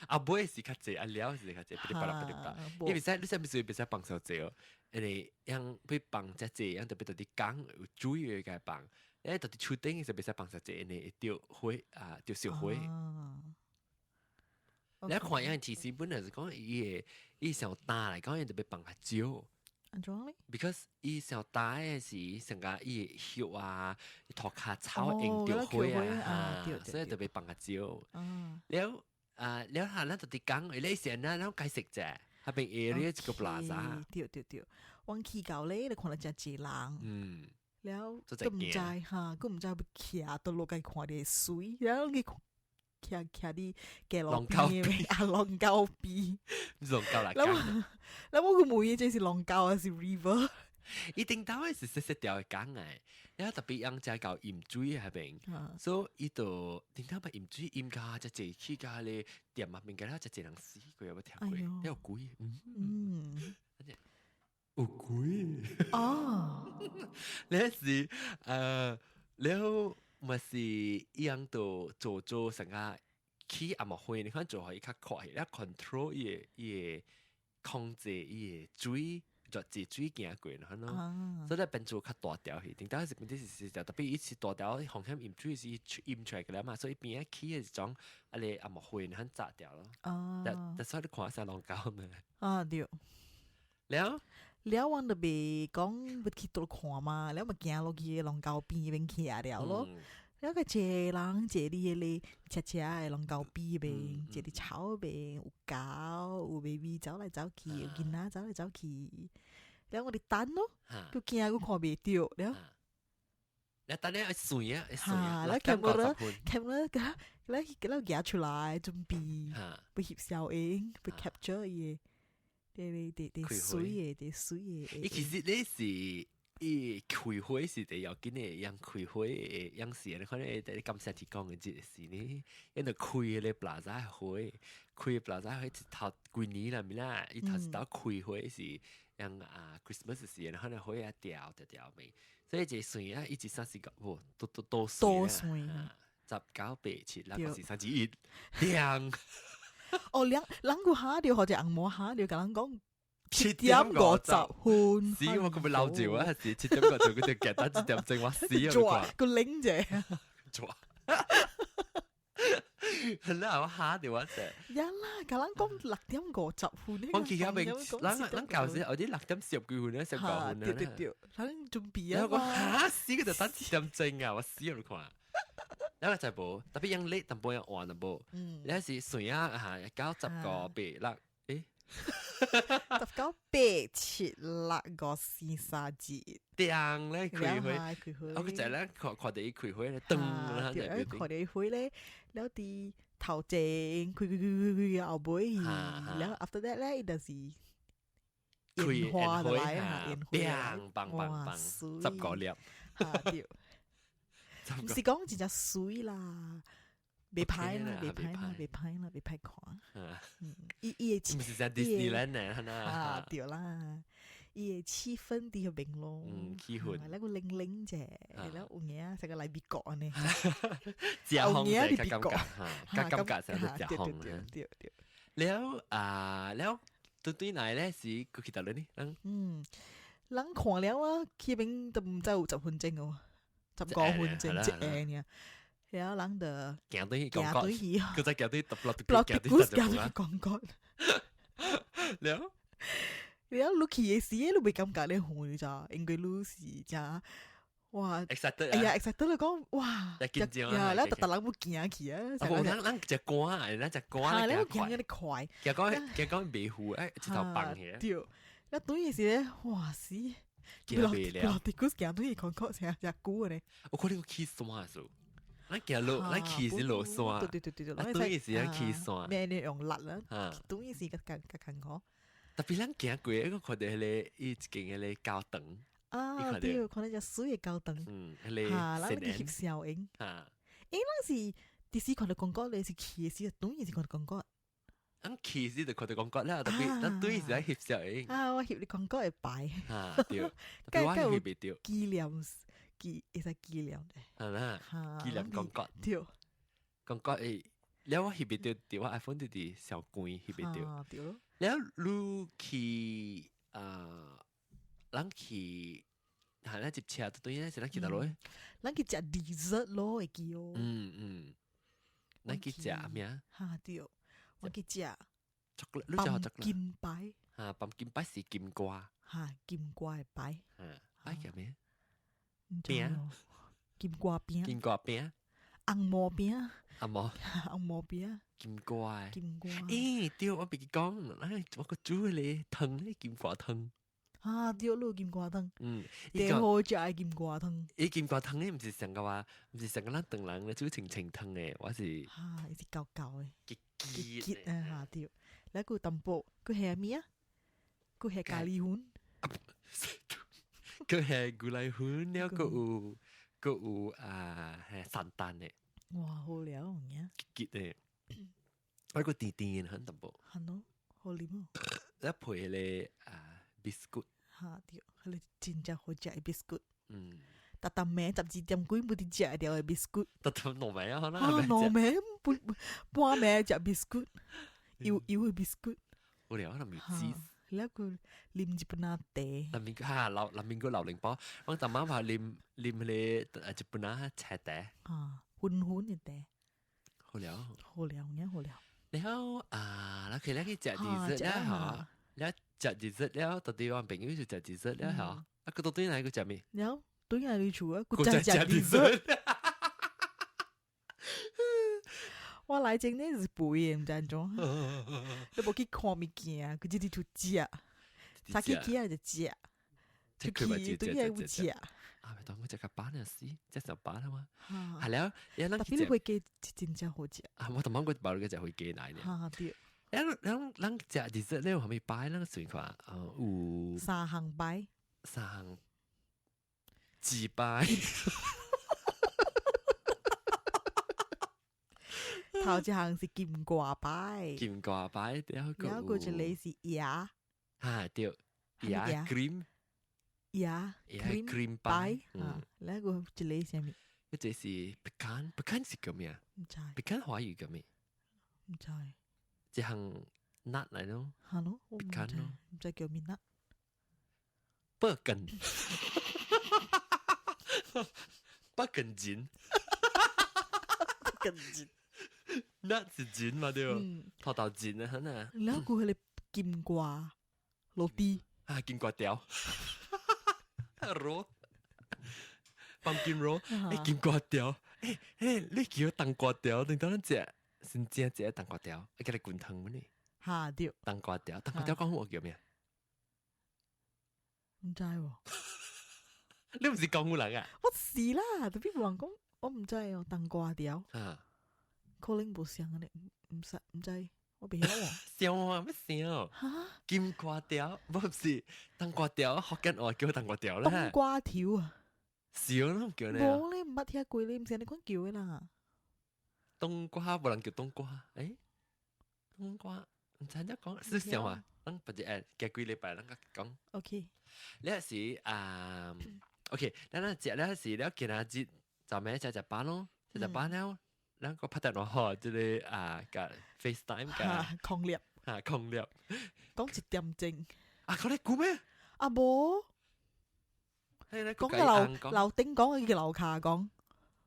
A: 啊，尾是較濟，啊了是較濟，噼里啪啦噼里啪啦。伊袂使，你啥物事袂使放傷濟哦，因為樣欲放遮濟，樣特別佇江有水的共放，欸，佇樹頂是袂使放傷濟，因為會著火啊，著燒火。你看樣其實本來是講伊會伊上焦來講，伊特別放較少。
B: 按怎咧
A: ？Because 伊上焦的是成個伊的葉啊，塗跤草用著火啊，所以特別放較少。了啊，了下咱就佇講，你是按怎咱解釋者，彼邊 area 一個 plaza。
B: 對對對，阮去到咧，就看到真濟人。了都毋知哈，閣毋知欲徛佗落該看著媠，然後去徛徛佇街路邊的啊，龍溝邊，
A: 龍溝來講。
B: แล้ว我個問伊這是龍溝還是 river？
A: 伊頂頭的是細細條的江的，了特別樣才到淹水彼邊，所以伊就頂頭把淹水淹甲遮濟去甲彼个店仔邊，甲了遮濟人死過，有無聽過？有鬼，
B: 嗯，
A: 有鬼
B: 哦，
A: 你是了嘛是伊樣就做做成個起紅毛花，你看做予伊較快，了 control 伊的伊的控制伊的水。就濟水行過咯，喏，所以變做較大條去。頂當時本身是細條，特別伊是大條，風險淹水是淹出來個了嘛，所以邊仔起的是種啊個紅毛花，很雜條咯。但但所以你看啥龍溝呢？
B: 啊對。
A: 了
B: 了，阮就袂講欲去佗看嘛，了嘛行落去龍溝邊邊徛了咯。了個濟人坐佇彼个車車的龍溝邊邊，坐佇草邊，有狗，有 baby 走來走去，有囡仔走來走去。了我佇等咯，閣驚閣看袂著了。
A: 你等咧愛算啊，愛算啊。
B: 了 camera camera 個，了了舉出來準備，欲翕相影，欲 capture 伊的，佇佇佇媠的，佇媠的。
A: 伊其實你是。伊開花是第要緊的，樣開花的樣式，你看你佇感謝提供的這個是呢，𪜶就開彼个 plaza 花，開 plaza 花一頭幾年啦，咪啦，伊頭一頭開花是樣啊 Christmas 時，然後呢花啊掉掉掉未，所以這算啊，一二三四五，無都都都
B: 多算
A: 啊，十九八七六五四三二一，兩。
B: 哦，兩人個嚇著，或者紅毛嚇著，共人講。7點50分，
A: 死我咁咪鬧住啊！是7點50，佢就夾得7點鐘，我死啊！
B: 個拎者，
A: 做，係啦，我嚇到我成。
B: 呀啦，共人講6點50分。
A: 我記得明，咱咱舊時有啲6點十幾分咧，19分
B: 對對對，咱準備啊
A: 嘛。我嚇死佢就等7點鐘啊！我死啊！你看，然後就無，特別用 late 淡薄用晚淡薄。你是算啊嚇，九十個八六，誒。
B: 十九八七六五四三二，
A: 定咧開花，我個仔咧看看到伊開花咧，噔啦，
B: 對，看到伊花咧，了佇頭前開開開開開後尾，了 after that 咧，伊就是煙花就來啊，煙花，
A: 砰砰砰，15粒，
B: 對，毋是講真正媠啦。袂歹啦，袂歹啦，袂歹啦，袂歹看。嗯，伊伊會
A: 毋是像 Disneyland 呢，
B: 啊，對啦，伊的氣氛佇彼邊咯。
A: 嗯，氣氛。
B: 那個冷冷者，然後有影成個來美國按呢。
A: 食風者較感覺，較感覺成個食風。
B: 對對對。
A: 了啊，了對對來咧是閣去佗落呢？
B: 嗯，人看了啊，去邊都毋知有10分鐘哦，15分鐘一下爾。然後人就
A: 行對去
B: 行對去，
A: 閣再行對去，
B: 落對去行對去廣告。
A: 了。
B: 了，你去的時，你袂感覺咧遠，你知？因為你是誠哇，excited，哎呀，excited 你講哇，
A: 緊張
B: 啊！了，逐逐人欲行去啊！
A: 咱咱食趕，咱食趕，
B: 你行得快，
A: 行講行講袂赴，哎，一頭放起。
B: 對，了轉去時咧，哇死！
A: 行袂了，
B: 落地行轉去廣告誠誠久咧。
A: 我可能去山數，咱行落，咱去是落山。
B: 對對對對對，
A: 轉去時咱去山。
B: 咩你用力啦？轉去時較較較艱苦。
A: 特別咱行過，我看著彼个伊一間彼个教堂。
B: 啊，對，看著隻水的教堂。
A: 嗯，彼个。
B: 哈，咱去翕相影。
A: 哈。
B: 欸，咱是佇時看著廣告咧，是去的時，轉去時看著廣告。
A: 咱去時就看著廣告了，特別咱轉時愛翕相影。
B: 啊，我翕你廣告會擺。
A: 哈，對。特別我翕袂著。
B: 紀念，紀會使紀念的。
A: 係啦。紀念廣告。
B: 對。
A: 廣告會，了我翕袂著，佇我 iPhone 佇佇小關翕袂著。
B: 對咯。
A: 了，你去啊？咱去，係咱接車對咧，是咱去佗落？
B: 咱去食 dessert 咯，會記哦。
A: 嗯嗯，咱去食咩？
B: 哈對，我去食。
A: 巧克力，你食巧克力？
B: 金牌。
A: 哈，pumpkin 派是金瓜。
B: 哈，金瓜的派。
A: 哈，派叫咩？
B: 餅。金瓜餅。
A: 金瓜餅。
B: 紅毛餅。
A: 紅毛。
B: 紅毛餅。
A: 金瓜。
B: 金瓜。
A: 欸，對，我別記講，我閣煮彼個湯，彼金瓜湯。
B: 啊，對，你金瓜湯。
A: 嗯，
B: 最好食的金瓜湯。
A: 伊金瓜湯咧，毋是上個話，毋是上個咱唐人咧煮清清湯的，我是。
B: 哈，伊是厚厚的。
A: 結
B: 結啊，哈對。來閣有淡薄，閣下物啊？閣下咖喱粉。
A: 閣下牛奶粉了，閣有閣有啊，聖誕的。
B: 哇，好料爾。
A: 結的，還閣甜甜的很淡薄。
B: 係咯，好啉哦。
A: 來配彼个啊，biscuit。
B: 哈對，彼个真正好食的 biscuit。
A: 嗯。
B: 逐逐暝12點幾無佇食會著的 biscuit。
A: 逐逐暝暝啊，可能。
B: 啊，暝暝半半暝食 biscuit，油油的 biscuit。
A: 有了，那面芝。
B: 了閣啉一杯茶。
A: 內面哈榴，內面閣榴蓮包，我逐晚話啉啉彼个一杯仔茶茶。
B: 啊，粉粉的茶。
A: 好了。
B: 好了，爾好了。
A: 然後啊，咱去咱去食 dessert 了吼，了食 dessert 了，到底我朋友就食 dessert 了吼，啊，閣到底來閣食咩？
B: 了，轉來你厝啊，
A: 閣再食 dessert。
B: 我來前呢是肥的，毋知按怎，你無去看物件，閣直直去食，早起起來就食，
A: 就
B: 去轉來有食。
A: 啊，咪當我食較飽呢死，食上飽啦嘛。係了，
B: 特別你飛機真正好食。
A: 啊，我頭晚我包你食飛機來呢。
B: 哈對。
A: 咱咱咱食 dessert 咧有啥物擺？咱隨看，有
B: 三項擺，
A: 三項，幾擺。
B: 頭一項是金瓜擺，
A: 金瓜擺，然後
B: 然後閣一個是椰，
A: 哈對，椰 cream，
B: 椰
A: cream 擺，
B: 啊，然後閣一個啥物？
A: 一個是 pecan，pecan 是叫咩？
B: 毋知
A: ，pecan 華語叫咩？
B: 毋知，
A: 這項 nut 來咯，
B: 係咯，pecan
A: 咯，
B: 毋知叫咩 nut，
A: 不根，不根筋，
B: 不根筋。
A: 那是筋嘛對，土豆筋啊，可能。
B: 然後閣彼個金瓜落地
A: 啊，金瓜條，肉，pumpkin roll，欸，金瓜條，欸欸，你叫冬瓜條，等到咱食，先正食冬瓜條，啊，叫你滾湯呢？
B: 哈對。
A: 冬瓜條，冬瓜條講我叫咩？
B: 毋知喎。
A: 你毋是江湖人啊？
B: 我是啦，特別無人講，我毋知哦，冬瓜條。
A: 啊。
B: 可能無相按呢，毋知毋知，我袂曉喎。
A: 笑啊，欲笑？
B: 哈？
A: 金瓜條，無是冬瓜條，福建話叫冬瓜條啦。
B: 冬瓜條啊？
A: 是哦，叫呢？
B: 無咧，毋捌聽過咧，毋是按呢款叫的啦。
A: 冬瓜無人叫冬瓜，欸？冬瓜毋知按怎講，是啥話？咱不是誒，過幾禮拜咱講。
B: OK。
A: 你是啊，OK，咱咱食了是了，今仔日昨暝食食飽咯，食食飽了，咱個拍電話號，這個啊，共 FaceTime 共
B: 空粒，
A: 嚇空粒，
B: 講一點鐘。
A: 啊，講你估咩？
B: 啊無。講個樓樓頂講，伊個樓下講。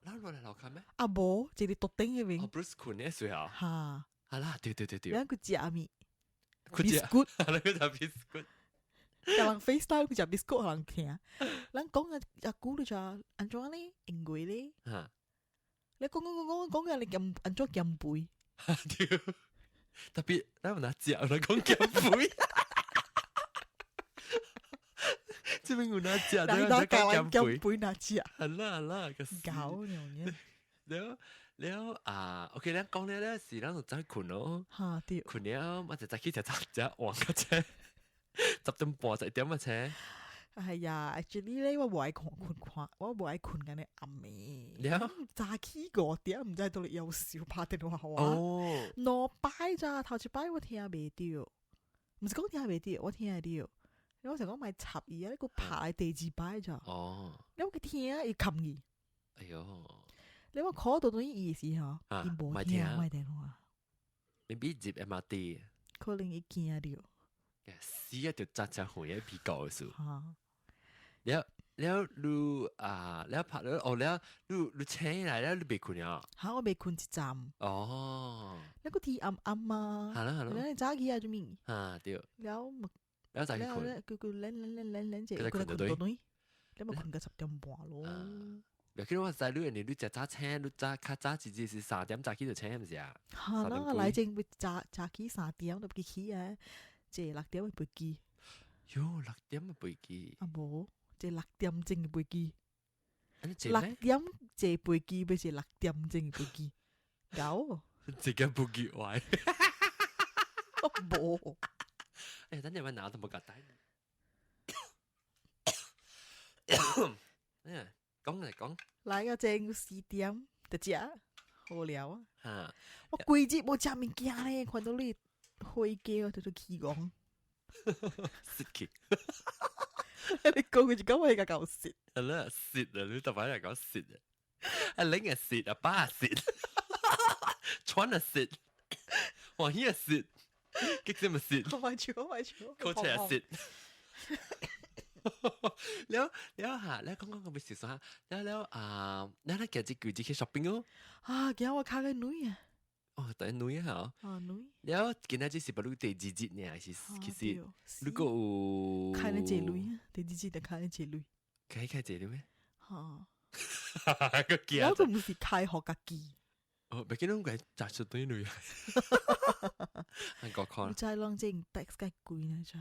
A: 咱落來樓下咩？
B: 啊無，一個桌頂彼邊。
A: 哦，Bruce 困的時候。
B: 哈。
A: 啊啦，對對對對。
B: 咱去食物。
A: biscuit，咱去食 biscuit。
B: 共人 FaceTime 去食 biscuit，予人聽。咱講啊，阿久你就按怎咧？因為咧。你講講講講講嘅，你減按怎減肥？
A: 對。特別咱有哪食，有哪講減肥？這邊有哪食？
B: 人都教人減肥哪食？
A: 係啦係啦，個
B: 搞樣
A: 了了啊，OK，咱講了咧是咱就早睏咯。
B: 哈對。
A: 睏了，我就早起食早食黃個車，10點半11點啊車。
B: 哎呀，actually 咧，我無愛睏睏看，我無愛睏按呢暗暝。
A: 了
B: 早起5點，毋知倒咧夭壽拍電話予我。
A: 哦。
B: 兩擺咋，頭一擺我聽袂著，毋是講聽袂著，我聽會著。我想講莫插伊啊，你閣拍來第二擺咋？
A: 哦。
B: 你我去聽伊冚去。
A: 哎喲。
B: 你我 call 到轉伊時吼，伊無聽我電話。
A: maybe 入 MRT。
B: 可能伊驚著。
A: 死啊！就扎只遠嘅比較的事。了了，你啊，了拍了哦，了你你醒來了，你袂睏啊？
B: 嚇！我袂睏一站。
A: 哦。
B: 那個天暗暗啊。
A: 係啦係啦。
B: 你早起啊做咩？
A: 啊對。
B: 了嘛。
A: 了早起睏。
B: 叫叫懶懶懶懶懶者，佢睏到轉，你咪睏到10點半咯。
A: 別記得我知你，你食早餐，你早較早一日是3點早起就醒，毋是啊？
B: 嚇！那來正要早早起三點就起啊，坐6點的飛機。
A: 喲，六點的飛機。
B: 啊無，坐6點鐘的飛機。
A: 六
B: 點坐飛機，欲坐6點鐘的飛機。搞。
A: 這個不記壞。
B: 無。
A: 哎，等陣我腦都無夾帶。哎，講嚟講。
B: 來個正4點就食，好料啊！
A: 嚇！
B: 我規日無食物件咧，看到你飛機我就都起戇。
A: 蝕去。
B: 你講佢就講我係個狗蝕。
A: 係啦，蝕啊！你特別係講蝕啊！阿玲係蝕，阿爸係蝕，川係蝕，黃喜係蝕，激死咪蝕。
B: 我買住，我買住。
A: 嗰車係蝕。了了嚇，你講講個咩事嚇？了了啊，你咧今日叫自己去 shopping 哦。
B: 啊，今日我卡個女啊。
A: 哦，等女啊嚇。
B: 啊女。
A: 了今仔日是不如第二日呢？是其實如果有。
B: 開了這鐳啊？第二日就開了這鐳。
A: 開開這鐳咩？
B: 嚇。
A: 個驚。
B: 我個毋是開予家己。
A: 哦，別記得講砸出對鐳。韓國看。
B: 你知攏這 tax 較貴呢？就。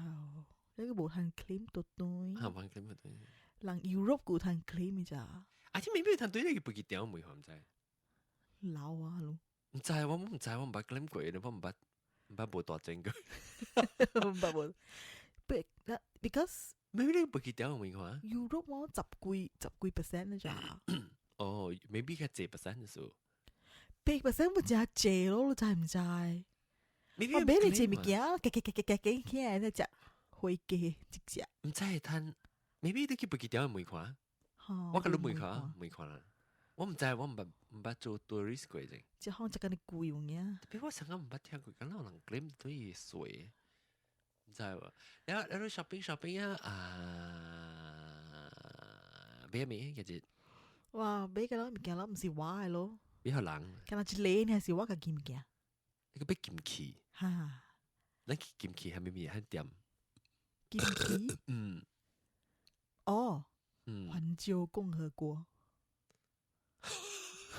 B: 你個無通 claim 倒轉。
A: 嚇，無通 claim 倒轉。
B: 人 Europe 有通 claim 咋？
A: 啊，這明明通對你個飛機場沒毋知。
B: 老啊咯。
A: 毋知，我毋知，我毋捌 claim 過，我毋捌毋捌無大錢過。
B: 毋捌無。Because
A: maybe 你飛機場沒看。
B: Europe 我十幾十幾 percent 呢咋？
A: 哦，maybe 較濟 percent 就數。
B: 八 percent 不真濟咯，你知毋知？我買你這物件，加加加加加加起來，再食。飛機一隻，
A: 毋知會趁，maybe 你去飛機場問看，我共你問看，問看啦。我毋知，我毋捌毋捌做 tourist 過啫。
B: 這好像這個貴有影。
A: 特別我上個毋捌聽過，敢若有人 claim 對稅，毋知無？然後然後 shopping shopping 啊，啊，買咩？其實
B: 哇，買個物件咯，毋是我的咯。
A: 買予人。
B: 敢若一個呢，是我家己物件。
A: 你個買金器。
B: 哈。
A: 咱去金器係咪咪喺店？
B: 金器？
A: 嗯。
B: 哦。
A: 嗯。
B: 環球共和國。我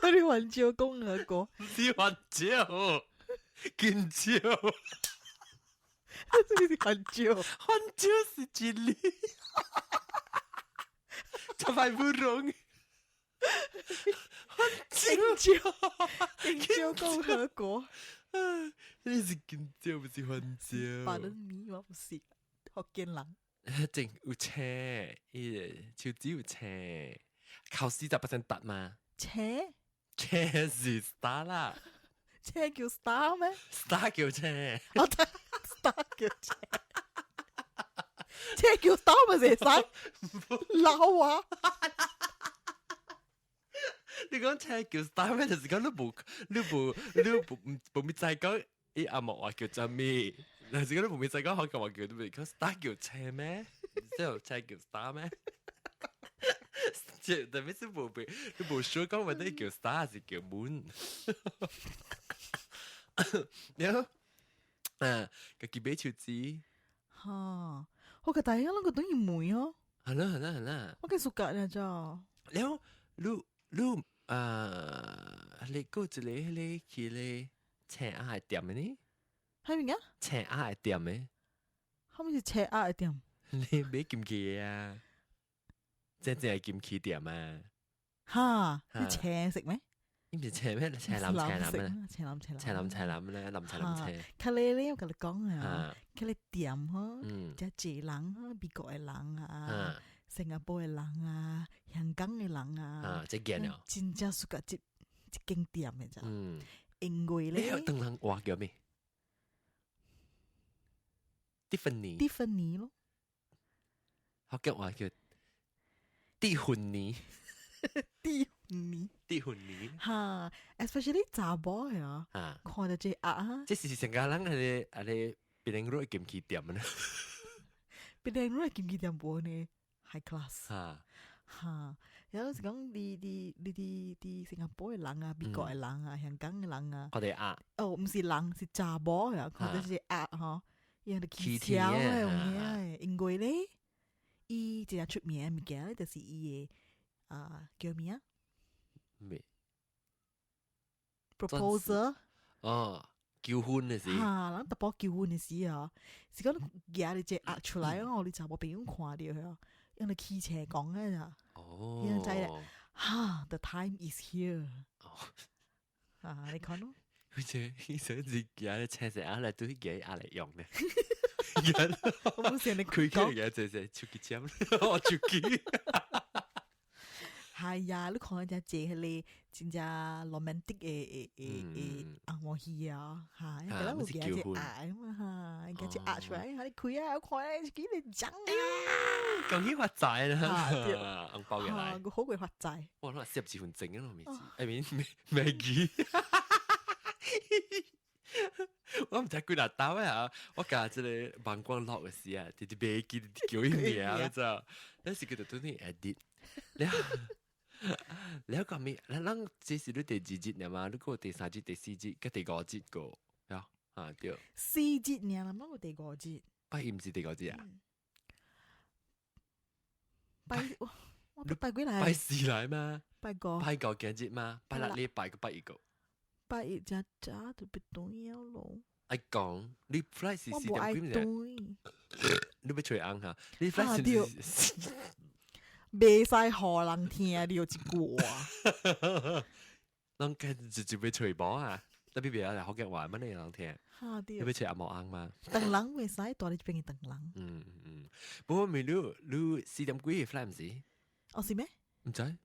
B: 哋環球共和國。
A: 唔是環球，金蕉。
B: 這個是環球。
A: 環球是這裡。這塊不容易。
B: 金蕉，金蕉共和國。
A: 你是金蕉，不是環球。
B: 巴倫米我唔識，福建人。
A: 正有車，伊個手指有車，靠40%達嘛？
B: 車
A: 車是 star 啦。
B: 車叫 star 咩
A: ？star 叫車，
B: 我睇 star 叫車，車叫 star 咪會使鬧啊！
A: 你講車叫 star 咩？就是講你無你無你無無咪知講伊阿莫話叫做咩？但是講你無咪知講學講話叫做咩？講 star 叫車咩？之後車叫 star 咩？即特別是無被你無說講話你叫 star 還是叫 moon？然後啊，家己買手機。
B: 哈，我個大家攏個等於問哦。
A: 係啦係啦係啦。
B: 我計數格啦咋。
A: 然後你你啊，你過一個彼个去咧青鴨的店的呢？
B: 係咪啊？
A: 青鴨的店的。
B: 啥物是青鴨的店？
A: 你買金器啊？真正的金器店啊？
B: 哈，你青色咩？
A: 伊毋是青咩？青藍青藍咩？
B: 青藍青藍
A: 青藍青藍咧，藍青藍青。
B: 較咧咧，我共你講啊，較咧店吼，遮濟人啊，美國的人啊，新加坡的人啊，香港的人啊，
A: 這見了，
B: 真正屬個這這間店的咋？因為咧，
A: 你當人話叫咩？蒂芬尼，
B: 蒂芬尼咯，
A: 福建話叫蒂芬尼，
B: 蒂芬尼，
A: 蒂芬尼，
B: 哈，especially 查某的啊，看著這鴨啊，
A: 這是成家人彼个彼个檳榔路的金器店呢，
B: 檳榔路的金器店無呢，high class，
A: 哈，
B: 哈，然後是講你你你佇佇新加坡的人啊，美國的人啊，香港的人啊，
A: 看著鴨，
B: 哦，毋是人，是查某的啊，看著這鴨吼，伊就起笑的，有影的，因為咧，伊一個出名的物件咧，就是伊的啊叫咩啊？
A: 咩
B: ？proposal
A: 哦，求婚的時，
B: 哈，人淡薄求婚的時啊，是講舉咧這鴨出來哦，你查某朋友看著啊，用咧起車講的咋？
A: 哦，
B: 伊知咧，哈，the time is here。
A: 哦，
B: 啊，你看咯，
A: 佢這佢想自己咧車隻鴨來對佢鴨來用咧，
B: 我冇想你
A: 開起來這這手機尖，我手機。
B: 係啊，你看只這彼个真正 romantic 的的的的紅毛戲啊，哈，伊個有舉隻鴨嘛哈，舉隻鴨出來，哈，你開啊，我看咧，幾個獎啊，
A: 恭喜發財啦！紅包嘅來，
B: 個好過發財。
A: 哇，那攝一份證啊，未知，哎，未未記。我毋知幾若兜啊！我共這个網光落的時啊，直直袂記叫伊名，你知？咱是叫做對你 edit。了了個咩？咱咱這是你第二節爾嘛？你閣第三節、第四節、佮第五節個，啊啊對。
B: 四節爾啦，乜個第五節？
A: 拜一毋是第五節啊？
B: 拜我我拜幾來？
A: 拜四來嗎？
B: 拜五。
A: 拜五今日嗎？拜六禮拜閣拜一個。
B: 拜一只早就欲轉了咯。
A: 愛講，你 flight 是四點幾
B: 唔？
A: 你欲揣翁哈？你 flight 是？
B: 袂使予人聽著這句話。
A: 攏跟直接欲揣某啊？特別別來福建話，乜你人聽？
B: 哈對。
A: 你欲揣阿毛翁嗎？
B: 唐人袂使蹛佇這邊的唐人。
A: 嗯嗯，不過咪你你四點幾的 flight 毋是？
B: 哦是咩？
A: 毋知。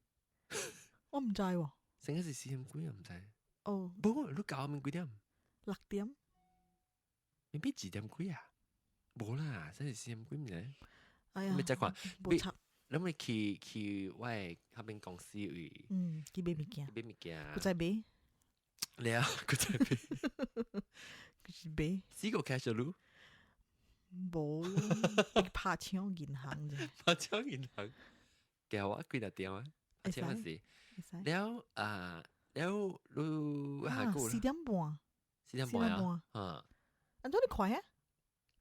B: 我毋知喎。
A: 成日是四點幾啊？毋知。
B: 哦。
A: 不過你到面幾點？
B: 6點。
A: 未必幾點幾啊？無啦，真是四點幾毋知。
B: 哎呀，
A: 你再看，
B: 無插。
A: 你咪去去我的彼邊公司位。
B: 嗯，去買物件。
A: 買物件。
B: 閣再買。
A: 了，閣再買。
B: 閣是買。
A: 四個 cash 囉？
B: 無，拍搶銀行啫。
A: 拍搶銀行，叫我幾若點啊？拍搶時。了啊，了你下個
B: 4點半。
A: 4點半啊？啊。
B: 按怎你快啊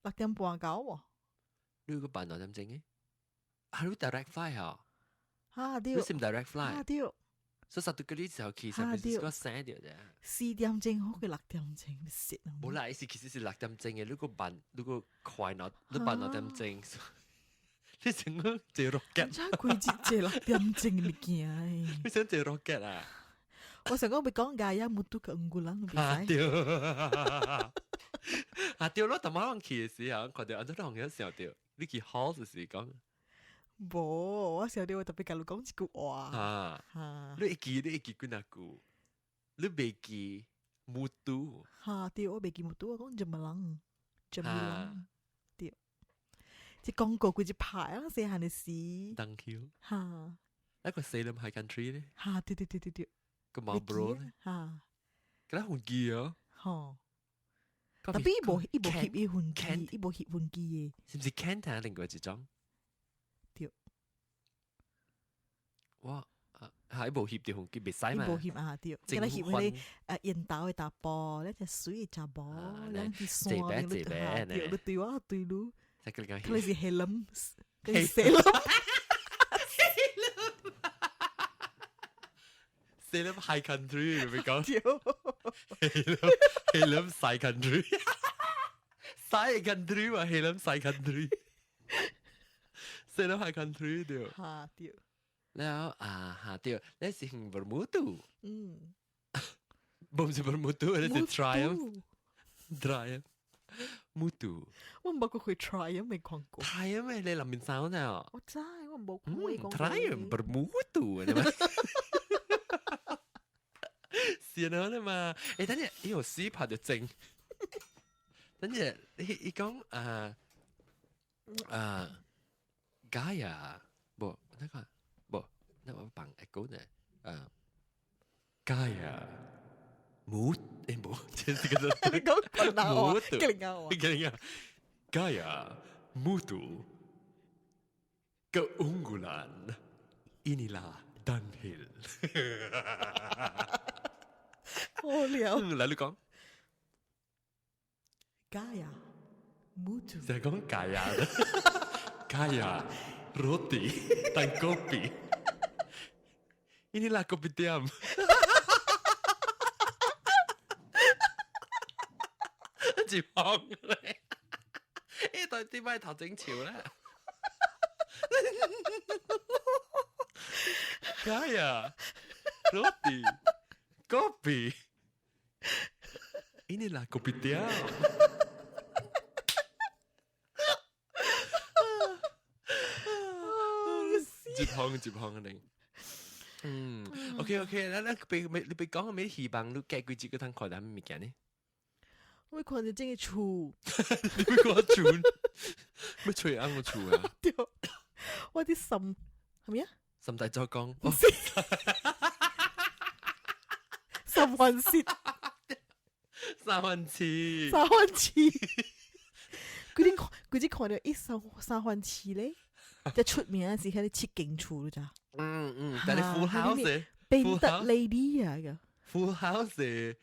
B: ？6點半到喎。
A: 你閣辦兩點鐘嘅？啊，你 direct flight 嗬？
B: 啊對。
A: 你是 direct flight？
B: 啊對。
A: 所以實對嗰啲時候其實是個醒掉啫。
B: 4點鐘好過6點鐘，你死啦！
A: 無啦，意思其實是6點鐘嘅，你閣慢，你閣快喏，你慢2點鐘，你想講坐 rocket？
B: 真開始坐6點鐘嘅物件。
A: 你想坐 rocket 啊？
B: 我想講欲講 gaya 木都 keunggulan
A: 啊對，啊對咯，逐擺人去的時候，看著按怎人想著，你去 hall 就是講。
B: 無，我想著我特別共你講一句話。
A: 啊，你會記你會記幾若句？你袂記， Mutu。
B: 嚇，對，我袂記 Mutu，我講 Gemilang，Gemilang，對。這廣告幾隻牌啊，細漢的時。
A: Dunhill。
B: 嚇。
A: 那個 Salem High Country 咧？
B: 嚇，對對對對對。
A: 個 Marlboro 咧？
B: 嚇。
A: 佢係飛機啊！
B: 吼。特別伊無伊無翕伊飛機，伊無翕飛機的。
A: 是毋是 Kent 啊？另外一種。
B: 對。
A: 我啊，係伊無翕著飛機，袂使嘛。
B: 伊無翕啊，對。敢若翕彼個啊，緣投的查埔，咧隻媠的查某，兩支山，你對，你對我對你。可能是 Helm，跟 Salem。
A: Salem High Country，咪講。Salem Side Country，Side Country 嘛，Salem Side Country，Salem High Country 對。
B: 嚇對。
A: แล้ว啊嚇對，你是行 Bermuda。
B: 嗯。
A: 唔是 Bermuda，你是 Triumph。Triumph。Mutu。
B: 我毋捌過去 Triumph 未看過。
A: Triumph 咩？你林面山啊？
B: 我知，我無看過。
A: Triumph Bermuda 你嘛？是啊，你嘛？誒，等陣，呢個書拍就正。等陣，你你講啊啊，Gaya，無，那個無，那我放一個呢，啊，Gaya。冇誒冇，這是個
B: 你講困難話，勁啊！
A: 勁啊！Gaya mutu keunggulan inilah Dunhill。
B: 好了，
A: 嚟你講。
B: Gaya mutu
A: 就係講 Gaya Gaya roti dan kopi inilah kopitiam。一放咧，呢對點解頭整潮咧？Kaya roti kopi inilah kopitiam。接行接行你。嗯，OK OK，咱咱別你別講咩希望，你計幾節個通看到咩物件呢？
B: 我看著這個厝，
A: 你要看厝？欲揣翁個厝啊？
B: 對，我佇心係咪啊？
A: 心大做工，
B: 三藩市，
A: 三藩市，
B: 三藩市。佢啲佢只看著一三三藩市咧，最出名是彼个七間厝咋？
A: 嗯嗯，但係 Full House，
B: Painted Lady 啊個
A: Full House。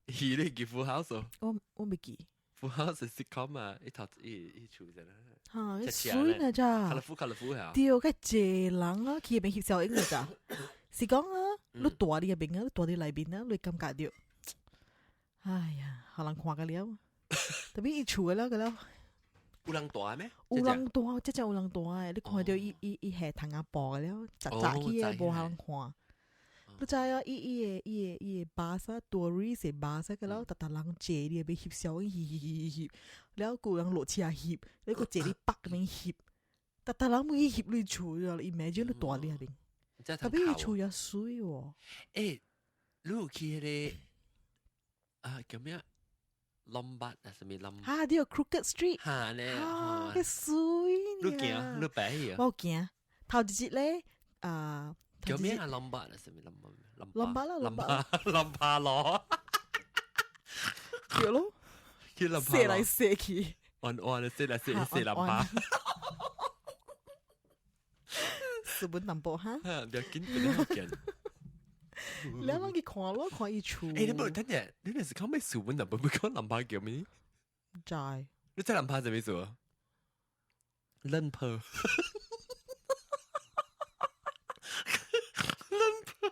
A: 戲你記 Full House？
B: 我未記。
A: Full House sitcom 啊，一頭一一厝啫啦。
B: 嚇，媠啊咋
A: ？Colourful colourful 係。
B: 對，較濟人啊，去彼邊翕照影咋？是講啊，你蹛佇彼邊啊，你蹛佇內面啊，你會感覺著，哎呀，予人看甲了。特別伊厝的了個了。
A: 有人蹛咩？
B: 有人蹛，這只有人蹛的，你看著伊伊伊下窗仔布的了，雜雜去的，無予人看。你知影伊伊的伊的伊的巴士 tourist 的巴士，個了，逐逐人坐佇彼翕相，翕翕翕翕，了閣有人落車翕，你閣坐佇北面翕，逐逐人欲去翕你厝，你 imagine 你蹛佇彼邊，特別伊厝也媠喎。
A: 欸，你有去彼個啊叫咩？Lombard 啊，啥物 Lombard？
B: 哈，對，Crooked Street。
A: 哈咧，
B: 哈，較媠。
A: 你行，你白去啊？
B: 我有行，頭一日咧啊。
A: 叫咩啊？Lombard 啊，啥物
B: Lombard？Lombard 啦，Lombard。
A: 林巴羅。
B: 對咯。
A: 去林
B: 踅來踅去。
A: 彎彎的踅來踅去踅林巴。
B: 斯文淡薄哈。
A: 不要緊，不要緊。
B: 你啷去看咯，看伊厝。
A: 欸，你無等下，你那是講咩斯文淡薄？不講林巴叫咩？
B: 毋知。
A: 你知林巴啥物意思？冷泡。冷泡。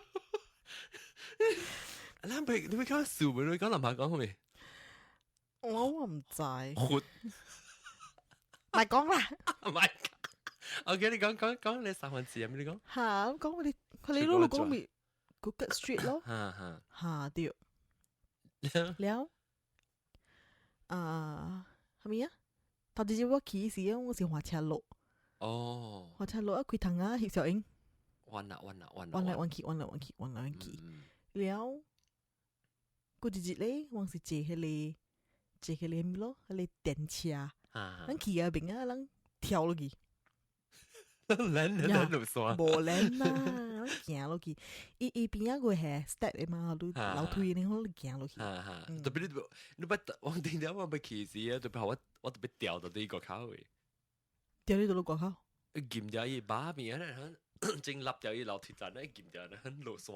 A: 咱袂，你欲講斯文，你講林巴講好未？
B: 我毋知。
A: 活。
B: 莫講啦。
A: 莫講。OK，你講講講你三藩市啊？咩你講？
B: 嚇，講我哋，佢哋攞講咪 Crooked Street 咯。
A: 哈哈。
B: 嚇對。了。啊，啥物啊？頭一日我去時，我是滑車路。
A: 哦。
B: 滑車路啊，開窗仔翕相影。
A: 彎啦彎啦彎
B: 彎來彎去，彎來彎去，彎來彎去。了，過一日咧，我是坐彼个坐彼个物咯，彼个電車，咱去嗰邊啊，咱跳落去。
A: 咱咱落山。
B: 無連啦，咱行落去。伊伊邊仔個係 step 的嘛，你樓梯呢，你行落去。
A: 特別你你捌我頂點我欲去時啊，特別我我特別掉到佇個口位。
B: 掉你到個口？
A: 撳掉伊把邊啊，正立掉伊樓梯站咧，撳掉咧，落山。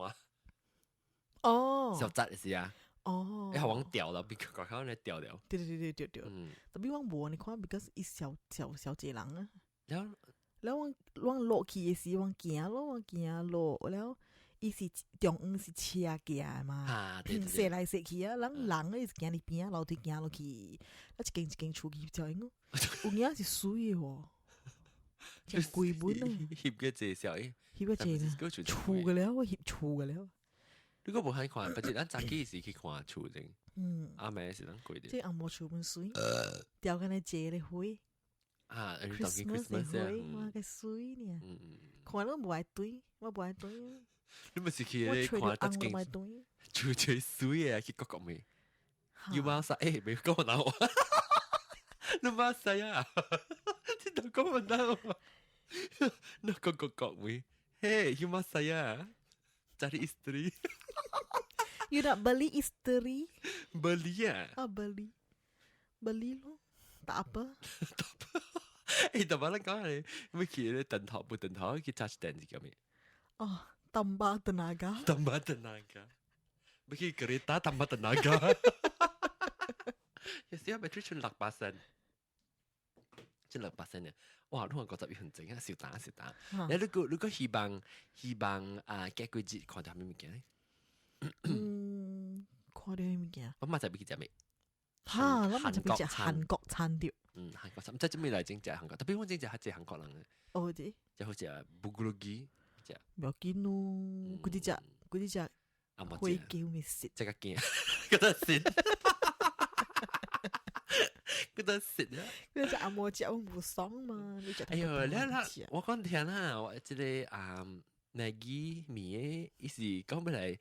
B: 哦。
A: 小窄是啊。
B: 哦。
A: 一往掉了，比個口咧掉掉。
B: 對對對對對對。特別我無你看，because 伊小小小濟人啊。
A: 了。
B: 了我我落去的時，我行咯，我行落了，伊是中央是車行的嘛，踅來踅去啊，人人咧是行佇邊仔樓梯行落去，啊一間一間厝去照應，有影是媠的喎，真規本啊！
A: 翕個濟小伊，
B: 翕個濟呢？厝個了，我翕厝個了。
A: 你閣無罕看，不是咱早起時去看厝先。阿妹是咱過的。
B: 這紅毛厝本媠，掉緊咧坐咧花。
A: 啊
B: ，Christmas 的花，哇，個媠呢！看攏無愛對，我無愛對。
A: 你毋是去咧看得一間厝最媠的去各國未？有馬啥？欸，袂講閩南話。你馬啥呀？你都講閩南話。你講國國話？嘿，有馬啥呀？Cari isteri.
B: You nak beli isteri?
A: Beli ya?
B: Ah, beli. Beli lo. Tak apa.
A: Tak apa. 欸，特別咱講咧，欲去咧燈頭不燈頭去插電是啥物？
B: 哦，tambah tenaga.
A: Tambah tenaga. 欲去 kereta tambah tenaga. 有時候咪出600仙，出600仙嘅。哇！你看50分鐘啊，小打小打。你如果如果希望希望啊，過幾日看著啥物物件咧？
B: 嗯，看著啥物件？
A: 我嘛就欲去食物。
B: 哈，我嘛就欲食韓國餐著。
A: 嗯，韓國餐，毋知做咩來整食韓國，特別我整食較濟韓國人嘅。
B: 哦，是。
A: 就好食 bulgogi 食。
B: 無要緊咯，嗰啲食，嗰啲食。火雞咪食。
A: 這個驚，覺得食。覺得食啊！
B: 你食紅毛食，我無爽嘛？你食。
A: 哎喲，你啦，我講聽啦，我這個啊，Maggi 麵的，伊是講欲來，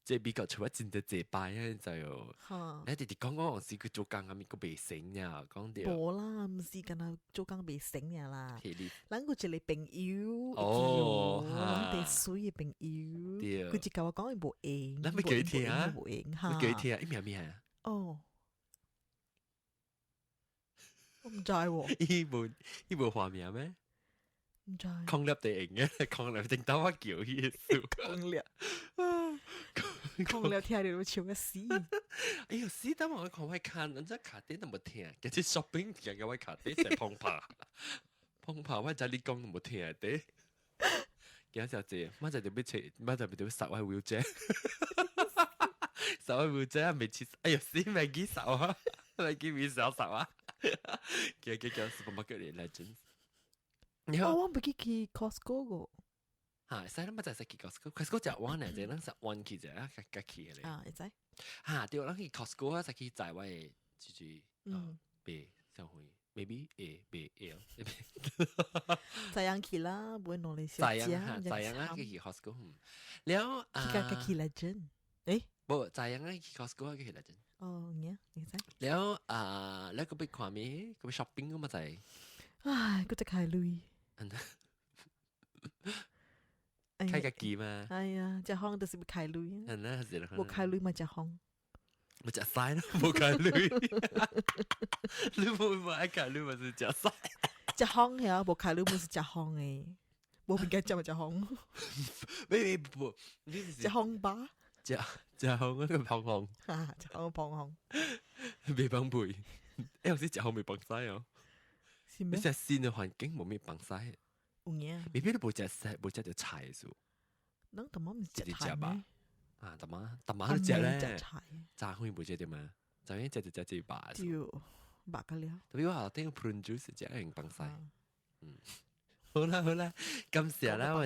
A: 這美國厝啊真濟濟擺啊，你知哦？你直直講講是佢做工啊，物閣袂成呀，講著。
B: 無啦，毋是干焦做工袂成爾啦。咱有一個朋友，
A: 哦，
B: 咱佇媠的朋友，佢就共我講伊無閒。
A: 咱欲叫伊聽啊，
B: 無閒哈。
A: 欲叫伊聽，伊名咩啊？
B: 哦。我毋知喎。
A: 伊無伊無化名咩？
B: 毋知。
A: 空粒地用嘅，空粒正當我叫伊。
B: 空粒，空粒聽著笑個死。
A: 哎喲，死等我看我看，人家卡底都無聽，其實 shopping 行到我卡底成碰拍，碰拍我知你講都無聽的。今小姐，馬仔就欲揣，馬仔就欲殺我 wheelchair，殺我 wheelchair 未切，哎喲，死咪記殺我，咪記咪小殺我。叫叫叫 supermarket 的 legends。
B: 哦，我欲記去 Costco 個。
A: 嚇，使咱嘛就使去 Costco，Costco 食完呢，就咱食完去者，較較去咧。
B: 啊，會知。
A: 嚇，對，咱去 Costco 啊，使去載我的就是買消費，maybe A B L。
B: 載人去啦，袂攞嚟
A: 載人嚇，載人啊去 Costco，了啊。
B: 去較去 legend，誒？
A: 無，載人啊去 Costco 啊去 legend。
B: 哦，你你知。
A: 了啊，了閣欲看咩？閣欲 shopping 個嘛在。
B: 唉，閣再開鐳。
A: 開家己嘛？
B: 哎呀，食風就是欲開鐳。
A: 嗯，那是
B: 無開鐳嘛，食風。
A: 無食屎咯，無開鐳。你無無愛開鐳嘛是食屎。
B: 食風係啊，無開鐳嘛是食風的，無物件食嘛食風。
A: 沒沒不，
B: 食風吧。
A: 食食風嗰個胖胖。
B: 哈，食風胖胖。
A: 袂放屁，欸，有時食風袂放屎哦。
B: 是咩？
A: 你食新的環境無咩放屎。
B: 有影。
A: 未必你無食屎，無食著菜數。
B: 咱淡仔毋是食菜咩？
A: 啊，淡仔淡仔都食咧。
B: 食菜。
A: 早昏無食著嘛？早昏食就食這肉。
B: 對，肉個了。
A: 特別我後頂 prune juice 食會放屎。嗯，好啦好啦，感謝啦，我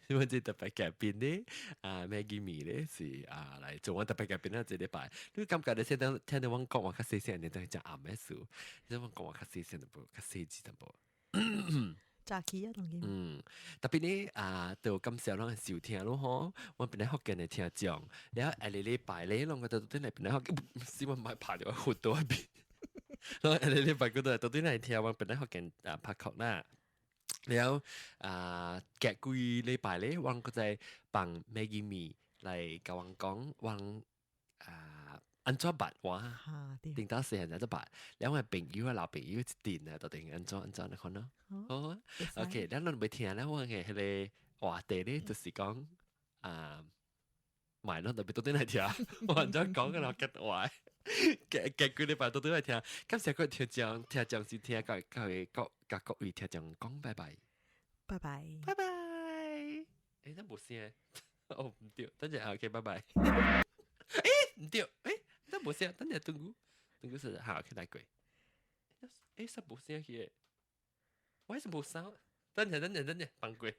A: 我這特別嘉賓咧，啊，Maggie 麵咧是啊來做我特別嘉賓啦，這禮拜，你感覺你聽到聽到我講話較細聲，你都係講暗嘅事，你我講話較細聲淡薄，較細緻淡薄。
B: 早起啊，當然。
A: 嗯，特別呢啊，就感謝攏收聽咯吼，我本來福建的聽眾，了下個禮拜咧，攏個到底來本來福建，是我唔係拍到好多邊，攏下個禮拜嗰度到底來聽我本來福建啊拍曲啦。了啊，隔幾禮拜咧，我閣再幫 Maggie 麵來共阮講，阮啊按怎捌我，頂到細漢按怎捌，了我朋友啊老朋友一陣啊，到底按怎按怎來看咯。好，OK，咱攏欲聽咧，我的彼个話題咧，就是講啊，買攏特別倒轉來聽，我按怎講個咯，結話，隔隔幾禮拜倒轉來聽，感謝各位聽眾，聽眾是聽各各位各各各位聽眾講拜拜，
B: 拜拜，
A: 拜拜。欸，咱無聲，哦，毋對，等陣 OK，拜拜。欸，毋對，欸，咱無聲，等陣等久，等久是好，OK 來過。欸，啥無聲去？我還是無聲，等陣等陣等陣，放過。